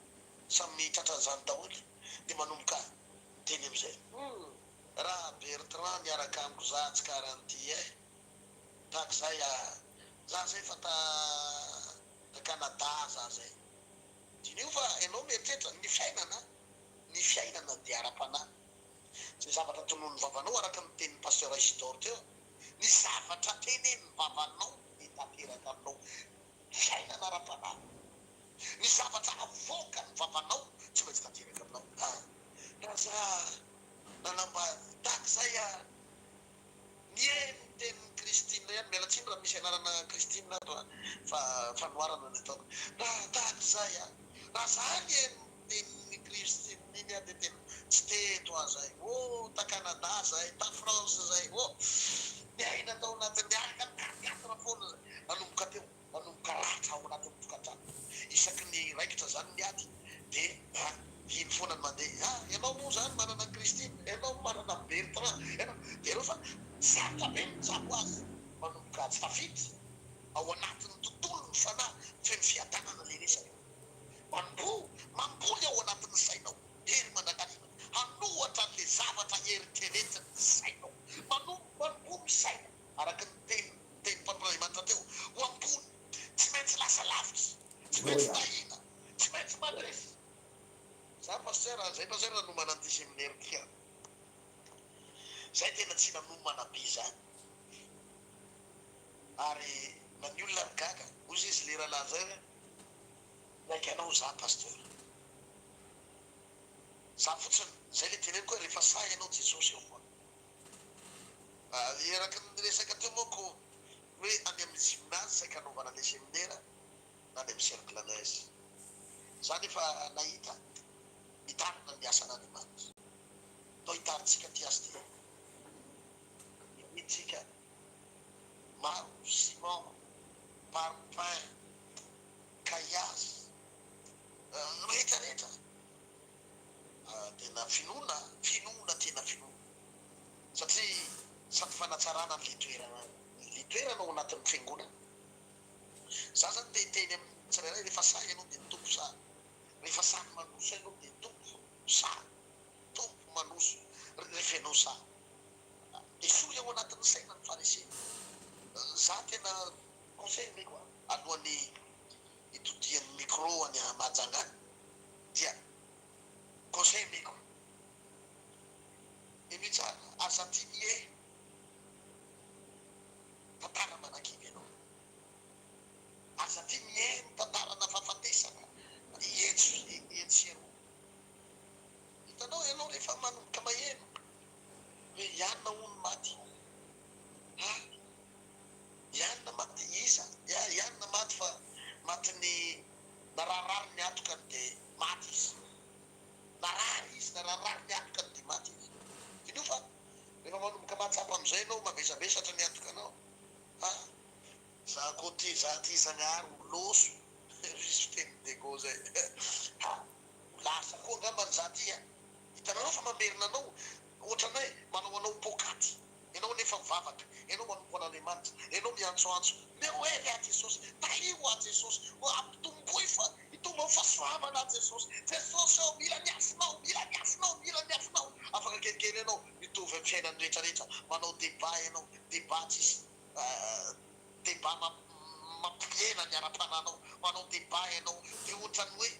samy tratran'izany daholo, dia manomboka miteny amin'izay, hum! Raha Bertrand miaraka amiko za tsy karaha an'ity eh! Tahak'izay ah! Za zay fa ta ta Canada za zay. Diniho fa ianao mieritreritra, ny fiainana, ny fiainana dia ara-panahy. Izay zavatra tononin'ny vavanao araka ny tenin'i Pasteur Isidore teo, ny zavatra tenenin'ny vavanao dia tanteraka aminao. Fiainana ara-panahy. Ny zavatra avoakan'ny vavanao tsy maintsy tanteraka aminao. Ah! Raha za nanambady tahak'izay ah! Nihaino ny tenin'i Christine ihany, miala tsiny raha misy anarana Christine ato an, fa fanoharana ny ataoko. Raha tahaka izay an, raha za nihaino ny tenin'i Christine iny aho dia tena tsy teto aho zay, oh ta Canada zay, ta France zay, oh niaina tao anatin'ny araka ny quatre quatre foana zay, nanomboka teo. Manomboka ratra ao anatin'ny tokantrano. Isaky ny raikitra izany ny ady dia iny foana no mandeha. Ah, ianao moa izany manana an'i Christine, ianao manana an'i Bertrand, ianao. Dia ireo fa sarotra be ny mitsabo azy. Manomboka tsy tafiditra ao anatin'ny tontolon'ny fanahy feno fiadanana ilay resaka. Mamboly, mamboly ao anatin'ny sainao hery mandrakariva hanohatra an'ilay zavatra eritreretin'ny sainao. Manomboka manomboha misaina. Araka ny teny teny mpanompon'Andriamanitra teo, ho ambony, tsy maintsy lasa lavitra, tsy maintsy tahiana, tsy maintsy mandresy. Za Pasteur, zay Pasteur nanomana an'ity seminaire ity an. Zay tena tsy nanomana be zany. Ary na ny olona ary gaga, hozy izy le rahalahy zay hoe, miaiky anao za Pasteur. Za fotsiny, zay le teneniko hoe rehefa sahy ianao Jesosy eo foana. Araka ny resaka teo manko hoe any amin'ny gymnase saika hanaovana ilay seminera na any amin'ny cercle neige. Za nefa nahita mitarina ny asan'Andriamanitra. Atao hitarintsika ty asa ty. Hidintsika maro ciment, parpaing, caillasse, rehetra rehetra. Tena finoana, finoana tena finoana. Satria sady fanatsarana an'ilay toerana, ilay toerana ao anatin'ny fiangonana. Za zany te hiteny amin'ny tsirairay, rehefa sahy ianao dia ny Tompo sahy. Rehefa sahy mandroso ianao dia ny Tompo sahy. Tompo mandroso rehefa ianao sahy. Esory ao anatin'ny saina ny faharesena. Za tena conseil omeko an, alohan'ny hitodian'ny micro any Mahajanga any dia conseil omeko. Henoy tsara, aza adinoe tantara manakivy ianao. Aza adinoe ny tantarana fahafatesana etsy etsy sy eroa. Hitanao ianao rehefa manomboka maheno hoe i anona hono maty. Ha? I anona maty iza? Ya, i anona maty fa matin'ny nararirary ny hatokany dia maty izy. Narary izy, nararary ny hatokany dia maty izy. Diniho fa rehefa manomboka mahatsapa amin'izay ianao, mavesabesatra ny hatokanao. Ha? Za koa ty, za ty Zagnahary ho loso, misy fitenin'i Dego zay. Ha! Ho lasa koa angambany za ty a! Hitanareo fa mamerina anao, ohatran'ny hoe manao anao poakaty. Ianao anefa mivavaka, ianao manompo an'Andriamanitra, ianao miantsoantso, Omeo hery aho Jesosy, tahio aho Jesosy, ampitomboy fa hitombo amin'ny fahasoavana aho Jesosy, Jesosy ô, mila ny afonao, mila ny afonao, mila ny afonao. Afaka kelikely ianao, mitovy amin'ny fiainan'ny rehetra rehetra, manao débat ianao, débat tsisy débat mampihena ny ara-panahinao, manao débat ianao, dia ohatran'ny hoe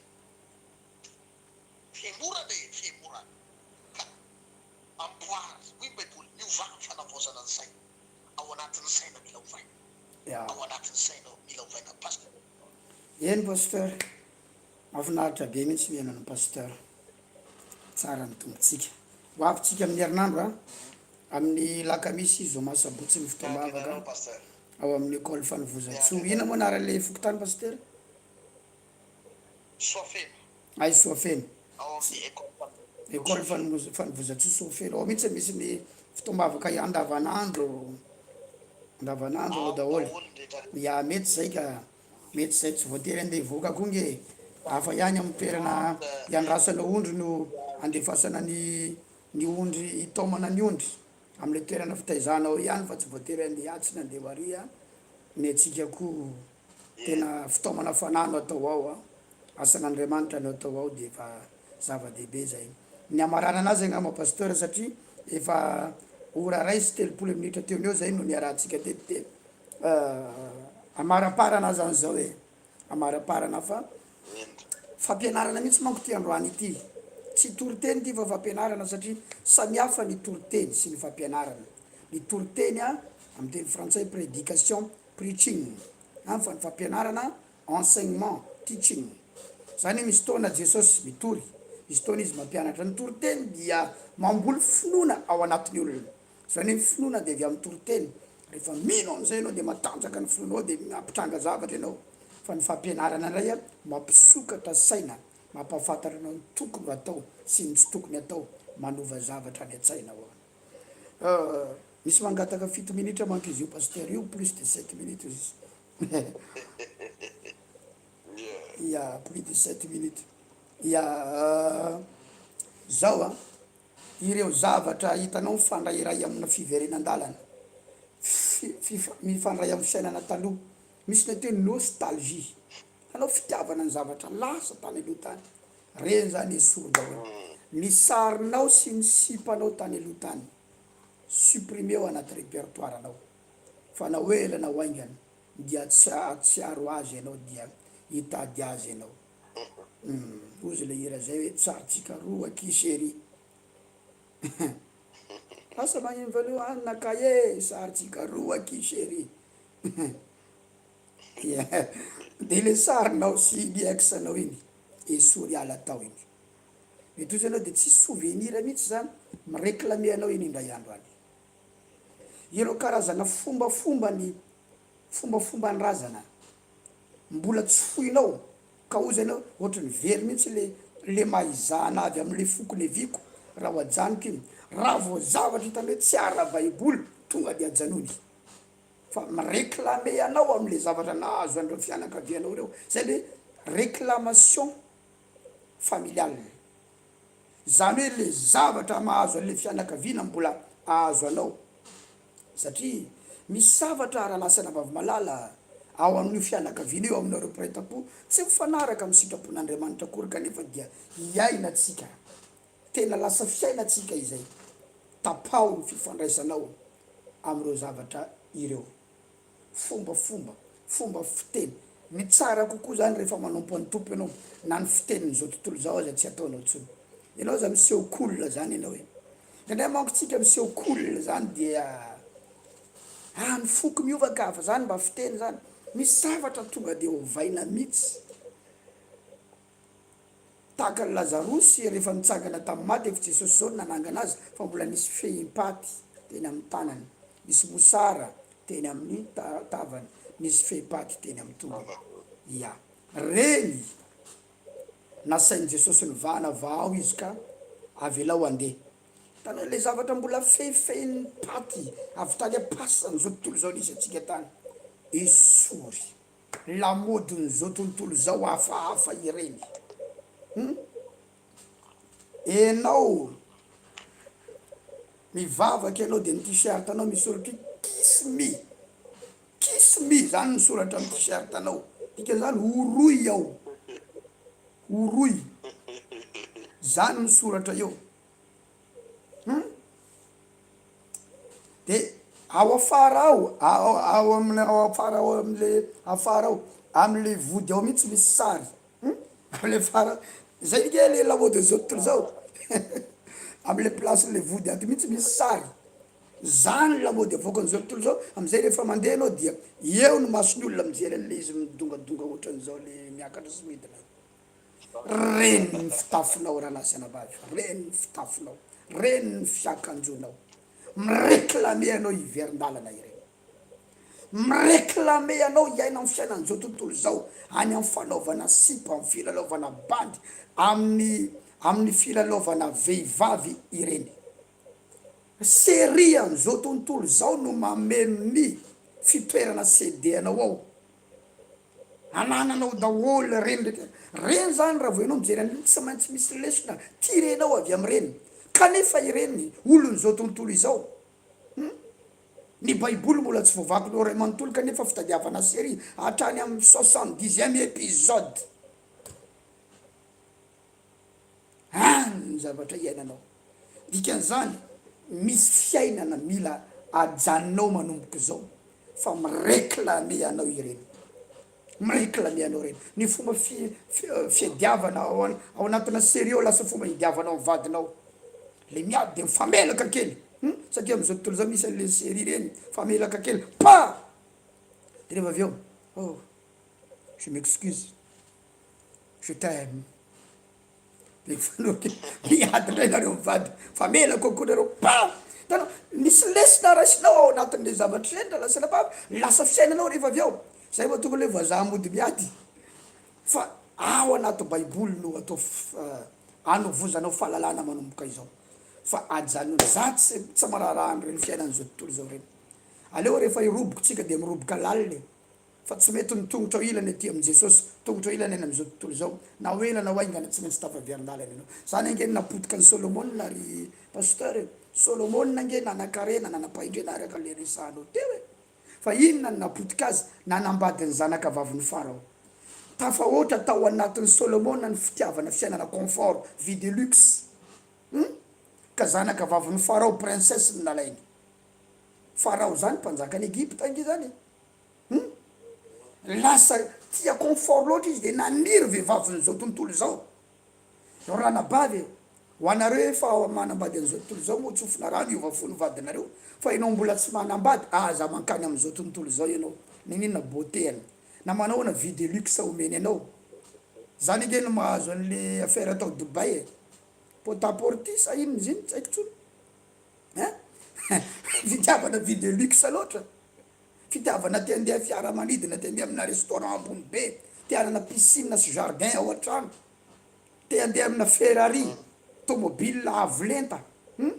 fihemorana e, fihemorana. Ka Amboary, hoy ny Baiboly, miovà amin'ny fanavaozana ny saina. Ao anatin'ny saina mila ovaina. Ao anatin'ny saina mila ovaina Pasteur. Eny Pasteur, mahafinaritra be mihitsy mihaino an'i Pasteur. Tsara ny Tompontsika. Ho avy tsika amin'ny herinandro a, amin'ny lakamisy, zoma, sabotsy ny fotoam-bavaka. Ao amin'ny école Fanovozantsoa. Inona moa anaran'ilay fokontany Pasitera? Soafeno. Ay Soafeno. Ao amin'ny école Fanovozantsoa. École Fanovozantsoa Soafeno. Ao mihitsy misy ny fotoam-bavaka andavanandro. Andavanandro ao daholo. Ya mety zay ka. Mety zay tsy voatery andeha hivoaka koa nge e. Hafa ihany amin'ny toerana iandrasana ondry no andefasana ny ny ondry hitaomana ny ondry. Amin'ilay toerana fitaizana ao ihany fa tsy voatery handeha atsy na handeha ho ary a. Ny antsika koa tena fitaomana fanahy no atao ao a. Asan'Andriamanitra no atao ao dia efa zava-dehibe izay. Ny hamaranana azy angamba Pasteur satria efa ora 31 minitra teo no eo izay no niarahantsika teto dia Amaraparana zany zao e, amaraparana fa fampianarana mihitsy manko ty androany ity, tsy toriteny ity fa fampianarana satria samihafa ny toriteny sy ny fampianarana, ny toriteny a amin'ny teny frantsay predication, preaching an, fa ny fampianarana enseignement, teaching, zany hoe misy fotoana Jesosy mitory, misy fotoana izy mampianatra, ny toriteny dia mamboly finoana ao anatin'ny olona. Izany hoe ny finoana dia avy amin'ny toriteny, rehefa mino an'izay ianao dia matanjaka ny finoanao dia mampitranga zavatra ianao, fa ny fampianarana indray an, mampisokatra saina, mampahafantatra anao ny tokony ho atao sy ny tsy tokony atao, manova zavatra any an-tsainao ao. Misy mangataka fito minitra manko izy io Pasteur io, plus de sept minutes izy. Ya, plus de sept minutes. Ya, zao an. Ireo zavatra hitanao mifandrairay amina fiverenan-dalana, mifandray amin'ny fiainana taloha. Misy ny atao hoe nostalgie, hitanao fitiavana ny zavatra lasa tany aloha tany, reny zany esory daholo. Ny sarinao sy ny sipanao tany aloha tany, supprimer-o anaty repertoire-nao, fa na ho ela na ho haingana dia tsy hahatsiaro azy ianao dia hitady azy ianao. Humm hozy le hira zay hoe tsarintsika roa akia chérie Asa magnino valio anona cahier sarintsika roa akia chérie De le sarinao sy ny ex anao iny esory ala tao iny Mety hozy anao de tsisy souvenir mihitsy zany mi-reclamer anao iny indray andro any Ireo karazana fombafomba ny fombafomban-drazana mbola tsy foinao ka hozy ianao ohatry ny very mihitsy le le maizana avy amle foko leviko raha ho ajanoko iny raha vao zavatra hitany hoe tsy ara baiboly tonga de ajanony fa mi-reclamer anao amle zavatra nahazo an'ireo fianakavianao ireo zay le reclamation familiale zany hoe le zavatra mahazo an'le fianakaviana mbola ahazo anao Satria misy zavatra rahalahy sy anabavy malala ao amin'io fianakaviana io, aminareo mpiray tampo, tsy mifanaraka amin'ny sitrapon'Andriamanitra akory kanefa dia iainantsika, tena lasa fiainantsika izay. Tapaho ny fifandraisanao amin'ireo zavatra ireo. Fombafomba, fomba fiteny. Ny tsara kokoa zany rehefa manompo an'i Tompo ianao, na ny fitenin'izao tontolo izao aza tsy ataonao intsony. Ianao aza miseho cool zany ianao e. Indraindray manko tsika miseho cool zany dia ah ny foko miova ka, fa zany mba fiteny zany. Misy zavatra tonga dia ovaina mihitsy. Tahaka an'i Lazarosy rehefa nitsangana tamin'ny maty, efa Jesosy izao no nanangana azy, fa mbola nisy fehim-paty teny amin'ny tanany, nisy mosara teny amin'ny tavany, nisy fehim-paty teny amin'ny tongony. Ia. Reny! Nasain'i Jesosy nivahana vahao izy ka avelao handeha. Hitanao ilay zavatra mbola fehifehin'ny paty avy tany am-pasan'izao tontolo izao nisy antsika tany? Esory. Lamaodin'izao tontolo izao hafahafa ireny hum enao mivavaka ianao de ny t-shirt anao misoratra hoe kiss me kiss me zany ny soratra amin'ny t-shirt anao dikan'izany oroy aho oroy zany ny soratra eo hum De ao afara ao, ao ao amin'ny ao afara ao am'le afara ao, am'le vody ao mihitsy misy sary, hum am'le fara, zay nge le lamaodin'izao tontolo zao, am'le place-n'le vody ato mihitsy misy sary, zany lamaody avoakan'izao tontolo zao, am'zay rehefa mandeha anao dia eo ny mason'ny olona mijery an'le izy midongadonga ohatran'izao le miakatra sy midina. Reny ny fitafinao rahalahy sy anabavy, reny ny fitafinao, reny ny fiakanjonao. Mi-reclamer anao hiverin-dalana ireny. Mi-reclamer anao hiaina amin'ny fiainan'izao tontolo izao, any amin'ny fanaovana sipa, amin'ny filalaovana bandy, amin'ny amin'ny filalaovana vehivavy ireny. Serie an'izao tontolo izao no mameno ny fitoerana CD anao ao. Anananao daholo ireny rehetra ireny zany raha vao ianao mijery an'ireny tsy maintsy misy lesona tirenao avy amin'ireny kanefa ireny olon'izao tontolo izao hum ny baiboly mbola tsy voavakinao iray manontolo kanefa fitadiavana série hatrany amin'ny soixante dixième épisode Any ny zavatra iainanao. Dikan'izany, misy fiainana mila ajanonao manomboka izao fa mi-reclamer anao ireny. Mi-reclamer anao ireny. Ny fomba fiadiavana ao ao anatina série ao lasa fomba idiavanao ny vadinao. Le miady de mifamelaka kely. Hum, satria amin'izao tontolo izao misy an'le série ireny, mifamelaka kely, pa! De rehefa avy eo, oh, je m'excuse. Je t'aime. De miady indray nareo mivady, fa mela kokoa nareo pa! Hitanao, misy lesona raisinao ao anatin'le zavatra ireny raha lasa vavy, lasa fiainanao rehefa avy eo. Zay vao tonga le vazaha mody miady. Fa ao anaty baiboly no atao anovozanao fahalalana manomboka izao. Fa ajanony, za tsy tsy miraharaha an'ireny fiainan'izao tontolo izao ireny. Aleo rehefa hiroboka tsika de miroboka lalina e. Fa tsy mety ny tongotrao ilany aty amin'i Jesosy, tongotrao ilany any amin'izao tontolo izao. Na ho ela na ho haingana, tsy maintsy tafaverin-dalana ianao. Izany ange no napotika an'i Solomona ry Pasteur e! Solomona ange nanan-karena, nanam-pahendrena araka ilay resahanao teo e! Fa inona no napotika azy? Nanambady ny zanaka vavin'i Farao. Tafahoatra tao anatin'i Solomona ny fitiavana fiainana confort, vie de luxe. Hum? Ka zanaka vavin'i Farao, princesse no nalainy. Farao izany mpanjakan'i Egypta ange izany e! Hum? Lasa tia confort loatra izy de naniry vehivavin'izao tontolo izao. Ry ranabavy e, ho anareo efa manambady an'izao tontolo izao moa tsofina rano hiova fo ny vadinareo, fa ianao mbola tsy manambady, aza mankany amin'izao tontolo izao ianao, n'inon'inona beauté-ny, na manao ahoana vie de luxe omeny anao. Zany ange no mahazo an'le affaire tao Dubaï e, Pota-porti sa inona izy iny, tsy haiko intsony. Hein? Fitiavana vie de luxe loatra. Fitiavana te handeha fiaramanidina, te handeha amina restaurant ambony be, te hanana piscine sy jardin ao an-trano, te handeha amina Ferrari, tomobile avo lenta, hum,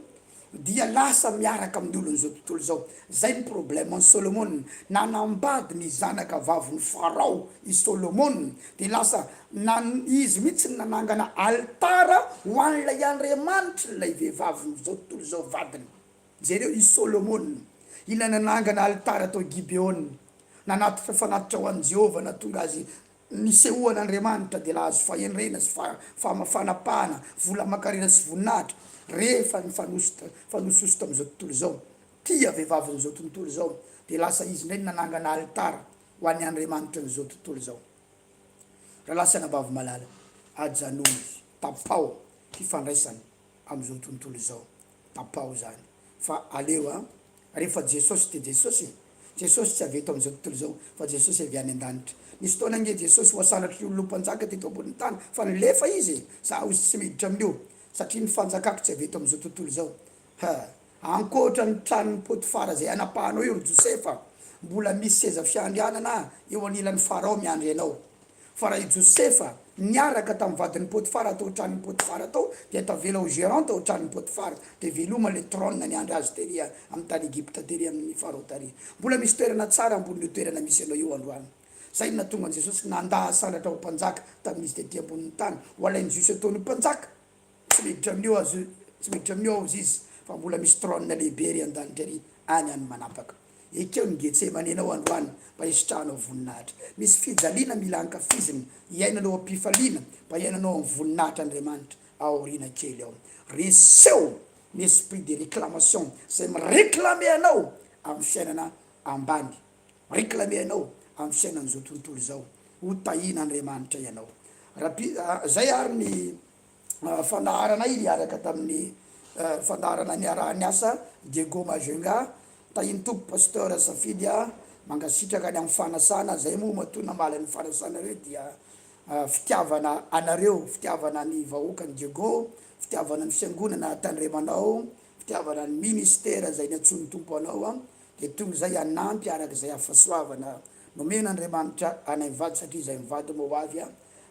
dia lasa miaraka amin'ny olon'izao tontolo izao. Zay ny problème an'i Solomona. Nanambady ny zanaka vavin'i Farao i Solomona, dia lasa nan, izy mihitsy no nanangana alitara ho an'ilay andriamanitr'ilay vehivavin'izao tontolo izao vadiny. Jereo i Solomona, ilay nanangana alitara tao Gibeona, nanatitra fanatitra ho an'i Jehovah, nahatonga azy nisehoan'Andriamanitra, dia nahazo fahendrena sy fanapahana, vola aman-karena sy voninahitra, rehefa nifanosihosy tamin'izao tontolo izao. Tia vehivavin'izao tontolo izao, dia lasa izy indray no nanangana alitara ho an'ny andriamanitrin'izao tontolo izao. Rahalahy sy anabavy malala, ajanony, tapaho fifandraisana amin'izao tontolo izao. Tapaho izany fa aleo an! Rehefa Jesosy dia Jesosy e! Jesosy tsy avy eto amin'izao tontolo izao fa Jesosy avy any an-danitra. Nisy fotoana ange Jesosy voasanatry ny olona ho mpanjaka teto ambonin'ny tany fa nilefa Izy e! Za hozy tsy miditra amin'io satria ny fanjakako tsy avy eto amin'izao tontolo izao. Ha! Ankoatra ny tranon'i Potifara izay anapahanao io ry Josefa, mbola misy seza fiandrianana eo anilan'i Farao miandry anao. Fa raha i Josefa niaraka tamin'ny vadin'i Potifara tao an-tranon'i Potifara tao, dia tavela ho gérant tao an-tranon'i Potifara, dia veloma ilay trône niandry azy tery amin'ny tany Egypta tery amin'ny Farao tary. Mbola misy toerana tsara ambonin'io toerana misy anao io androany. Izay no nahatonga an'i Jesosy nandà hasandratra ho mpanjaka tamin'izy tety ambonin'ny tany, ho alain'ny Jiosy ataony ho mpanjaka. Tsy miditra amin'io azy, tsy miditra amin'io aozy izy, fa mbola misy trône lehibe ery an-danitra ery, any any manapaka. Ekeo ny Getsemanenao androany mba hisitrahanao voninahitra. Misy fijaliana mila ankafizina, hiainanao am-pifaliana mba hiainanao amin'ny voninahitr'Andriamanitra aoriana kely ao. Reseo ny esprit de réclamation izay mi-réclamer anao amin'ny fiainana ambany, mi-réclamer anao amin'ny fiainan'izao tontolo izao. Ho tahian'Andriamanitra ianao. Rapi, zay ary ny fandaharanay niaraka tamin'ny fandaharana niaraha-niasa Diego Majunga, tahin'ny Tompo Pasteur Safidy a, mankasitraka ny amin'ny fanasana, zay moa matoa namaly ny fanasanareo dia fitiavana anareo, fitiavana ny vahoakan'i Diego, fitiavana ny fiangonana tandremanao, fitiavana ny ministera izay niantsoan'ny Tompo anao a. Dia tonga izay hanampy araka izay hafasoavana nomen'Andriamanitra anay mivady satria izay mivady moa ho avy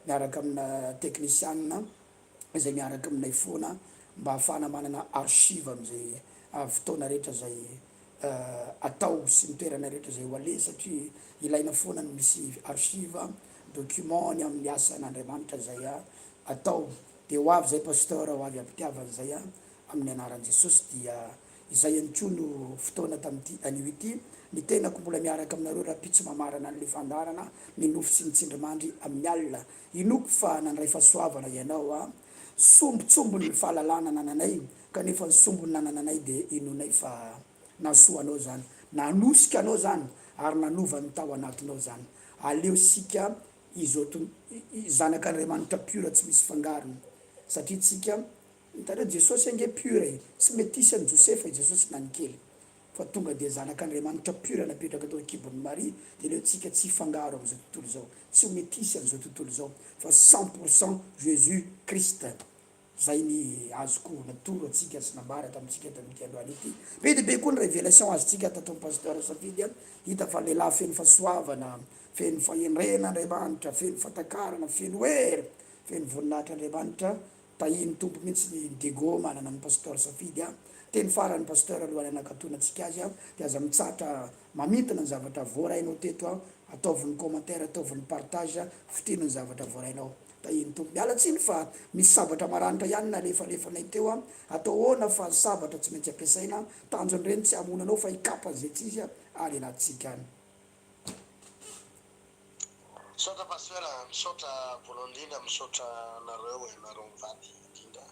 miaraka amina teknisianina izay miaraka aminay foana mba hahafahana manana archive amin'izay fotoana rehetra izay atao sy ny toerana rehetra izay ho aleha satria ilaina foana ny misy archive, document ny amin'ny asan'Andriamanitra izay atao. Dia ho avy izay Pasteur, ho avy am-pitiavana izay amin'ny anaran'i Jesosy dia izay ihany koa no fotoana tamin'ity anio ity. Ny tenako mbola miaraka aminareo rahampitso mamarana an'ilay fandaharana ny nofy sy ny tsindrimandry amin'ny alina. Inoako fa nandray fahasoavana ianao a! Sombintsombiny ny fahalalana anananay kanefa ny sombiny nanananay dia inoanay fa nahasoa anao izany, nanosika anao izany ary nanova ny tao anatinao izany. Aleo isika izao zanak'Andriamanitra pur tsy misy fangarony satria tsika Hitanareo Jesosy ange pur e, tsy metisy an'i Josefa i Jesosy na ny kely fa tonga dia zanak'Andriamanitra pur napetraka tao an-kibon'i Maria dia aleo tsika tsy hifangaro amin'izao tontolo izao, tsy ho metisy an'izao tontolo izao fa cent pour cent Jesus Christ. Zay ny azoko natoro antsika sy nambara tamintsika tamin'ity androany ity. Be dia be koa ny révélation azontsika tato amin'i Pasteur Safidy a, hita fa lehilahy feno fahasoavana, feno fahendrena Andriamanitra, feno fahatakarana, feno hery, feno voninahitra Andriamanitra, Tahian'ny Tompo mihitsy ny Diego manana an'i Pasteur Safidy a! Teny farany Pasteur alohan'ny hanakatonantsika azy a, dia aza mitsahatra mamintina ny zavatra voarainao teto a, ataovy ny commentaire, ataovy ny partage, fitino ny zavatra voarainao. Tahian'ny Tompo. Miala tsiny fa misy sabatra maranitra ihany nalefalefanay teo a, atao ahoana fa ny sabatra tsy maintsy ampiasaina, tanjon'ireny tsy hamono anao fa hikapa an'izay tsy izy any anatintsika any. Misaotra Pasteur a, misaotra voalohany indrindra misaotra anareo e, nareo mivady indrindra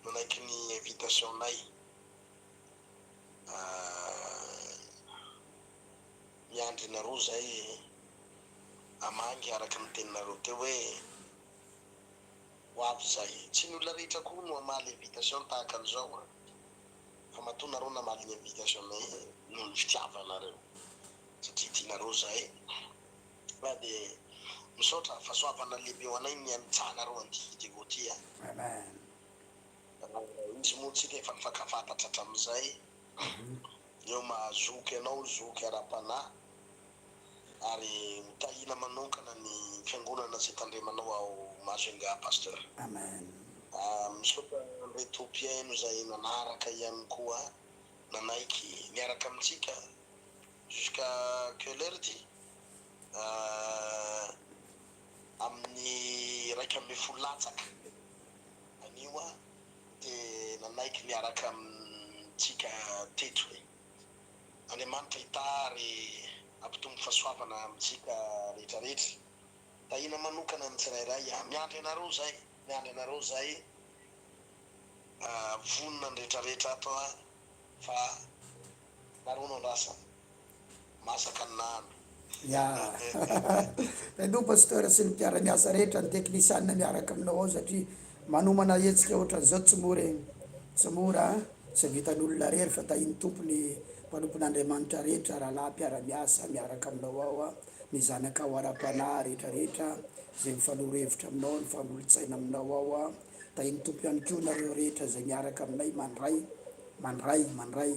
nanaiky ny invitation nay, miandry nareo zay hamangy araka ny teninareo teo hoe ho avy zay, tsy ny olona rehetra koa no hamaly invitation tahaka an'izao an, fa matoa nareo namaly ny invitation nay noho ny fitiavanareo. Satria tianareo zahay fa de misaotra fahasoavana lehibe ho anay ny anitsahanareo an'ity vidéo ty a. Amen. Izy moa tsika efa nifankafantatra hatramin'izay, eo maha zoky anao zoky ara-panahy ary ho tahiana manokana ny fiangonana izay tandremanao ao Majunga Pasteur. Amen. Misaotra an'ireto mpihaino izay nanaraka ihany koa nanaiky niaraka amintsika. Jusqu'à quelle heure ty? Amin'ny 11 latsaka anio aho dia nanaiky niaraka amintsika teto e. Andriamanitra hitaha ary hampitombo fahasoavana amintsika rehetra rehetra. Tahiana manokana ny tsirairay a. Miandry anareo zay, miandry anareo zay. Vonona ny rehetra rehetra ato a. Fa nareo no andrasana. Masaka ny nahandro. Ya. Tandroy Pasteur sy ny mpiara-miasa rehetra, ny teknisianina miaraka aminao ao satria manomana hetsika ohatran'izao tsy mora e. Tsy mora an. Tsy vitan'olona irery fa tahin'ny Tompo ny mpanompon'Andriamanitra rehetra, rahalahy mpiara-miasa miaraka aminao ao an, ny zanakao ara-panahy rehetra rehetra izay mifanoro hevitra aminao, mifanolotsaina aminao ao an. Tahin'ny Tompo ihany koa nareo rehetra izay miaraka aminay mandray, mandray, mandray,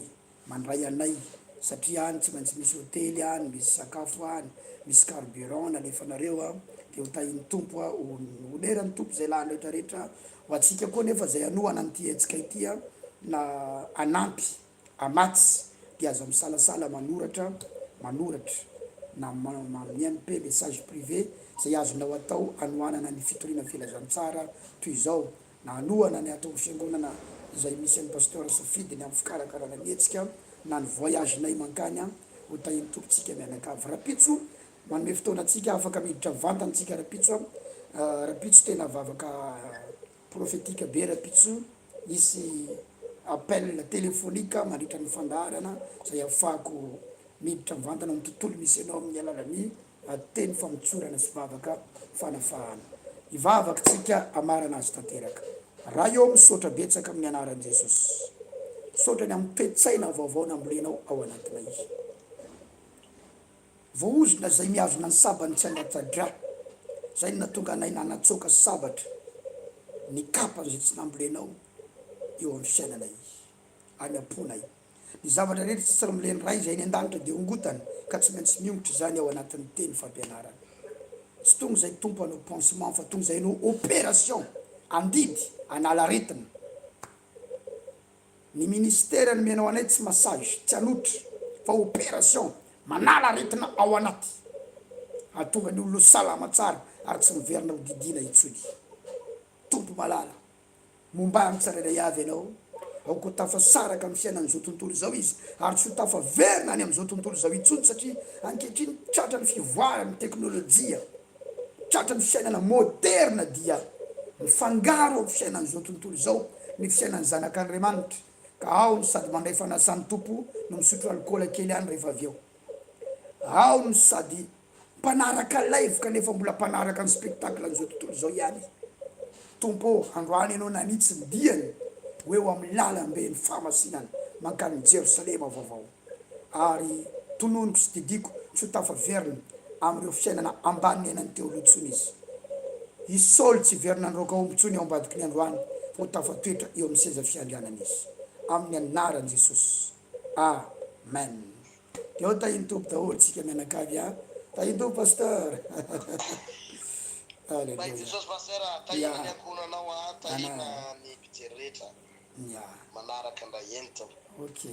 mandray anay satria any tsy maintsy misy hotely any, misy sakafo any, misy carburant nalefanareo a, dia ho tahin'ny Tompo a, ho honeran'ny Tompo izay lany rehetra rehetra, ho antsika koa nefa izay hanohana an'ity hetsika ity a, na hanampy Hamatsy dia aza misalasala manoratra manoratra na amin'ny MP message privé izay azonao atao hanohanana ny fitoriana filazantsara toy izao na hanohana ny ato amin'ny fiangonana izay misy an'i Pasteur Safidy ny amin'ny fikarakarana ny hetsika na ny voyage-nay mankany ho tahin'ny Tompo tsika mianakavy rapitso manome fotoana antsika afaka miditra mivantana tsika rapitso rapitso tena vavaka Prophetique be rapitso hisy appel téléphonique mandritra ny fandaharana izay ahafahako miditra mivantana amin'ny tontolo misy anao amin'ny alalan'ny teny famotsorana sy vavaka fanafahana. Hivavaka tsika hamarana azy tanteraka. Ray ô misaotra betsaka amin'ny anaran'i Jesosy. Misaotra ny amin'ny toe-tsaina vaovao nambolenao ao anatinay. Voaozona izay mihazona ny sabany tsy handatsa-drà. Izay no nahatonga anay nanatsoaka sabatra ny kapany izay tsy nambolenao eo amin'ny fiainanay, any am-ponay. Ny zavatra rehetra tsy tsirimilen'ny Ray izay any an-danitra dia ongotana ka tsy maintsy miongotra izany ao anatin'ny teny fampianarana. Tsy tonga izay Tompo hanao pansement fa tonga izay hanao opération, handidy, hanala aretina. Ny ministera nomenao anay tsy massage, tsy hanotra fa opération, manala aretina ao anaty. Hahatonga ny olona ho salama tsara ary tsy miverina ho didiana intsony. Tompo malala. Momba ny tsirairay avy ianao. Aoka ho tafasaraka amin'ny fiainan'izao tontolo izao izy, ary tsy ho tafaverina any amin'izao tontolo izao intsony, satria ankehitriny tratra ny fivoaran'ny teknolojia, tratra ny fiainana moderina dia mifangaro amin'ny fiainan'izao tontolo izao ny fiainan'ny zanak'Andriamanitra, ka ao no sady mandray fanasan'ny Tompo no misotro alikaola kely ihany rehefa avy eo. Ao no sady Mpanaraka live kanefa mbola mpanaraka ny spectacle an'izao tontolo izao ihany. Tompo ô, androany Ianao nanitsy ny diany ho eo amin'ny lalamben'ny fahamasinana mankany Jerosalema vaovao. Ary tononiko sy didiako tsy ho tafaverina amin'ireo fiainana ambany niainany teo aloha intsony izy. I Saoly tsy hiverina handroaka omby intsony ao ambadiky ny androany fa ho tafatoetra eo amin'ny seza fiandrianana izy. Amin'ny anaran'i Jesosy. Amen. Eo tahin'ny Tompo daholo tsika mianakavy a! Tahin'ny Tompo Pasteur! Tahin'i Alléluia. Jesosy Pasteur a! Tahina Ya. ny ankohonanao a! Tahina Amen. ny mpijery rehetra Ya. manaraka ndray eny Tompo. Ok.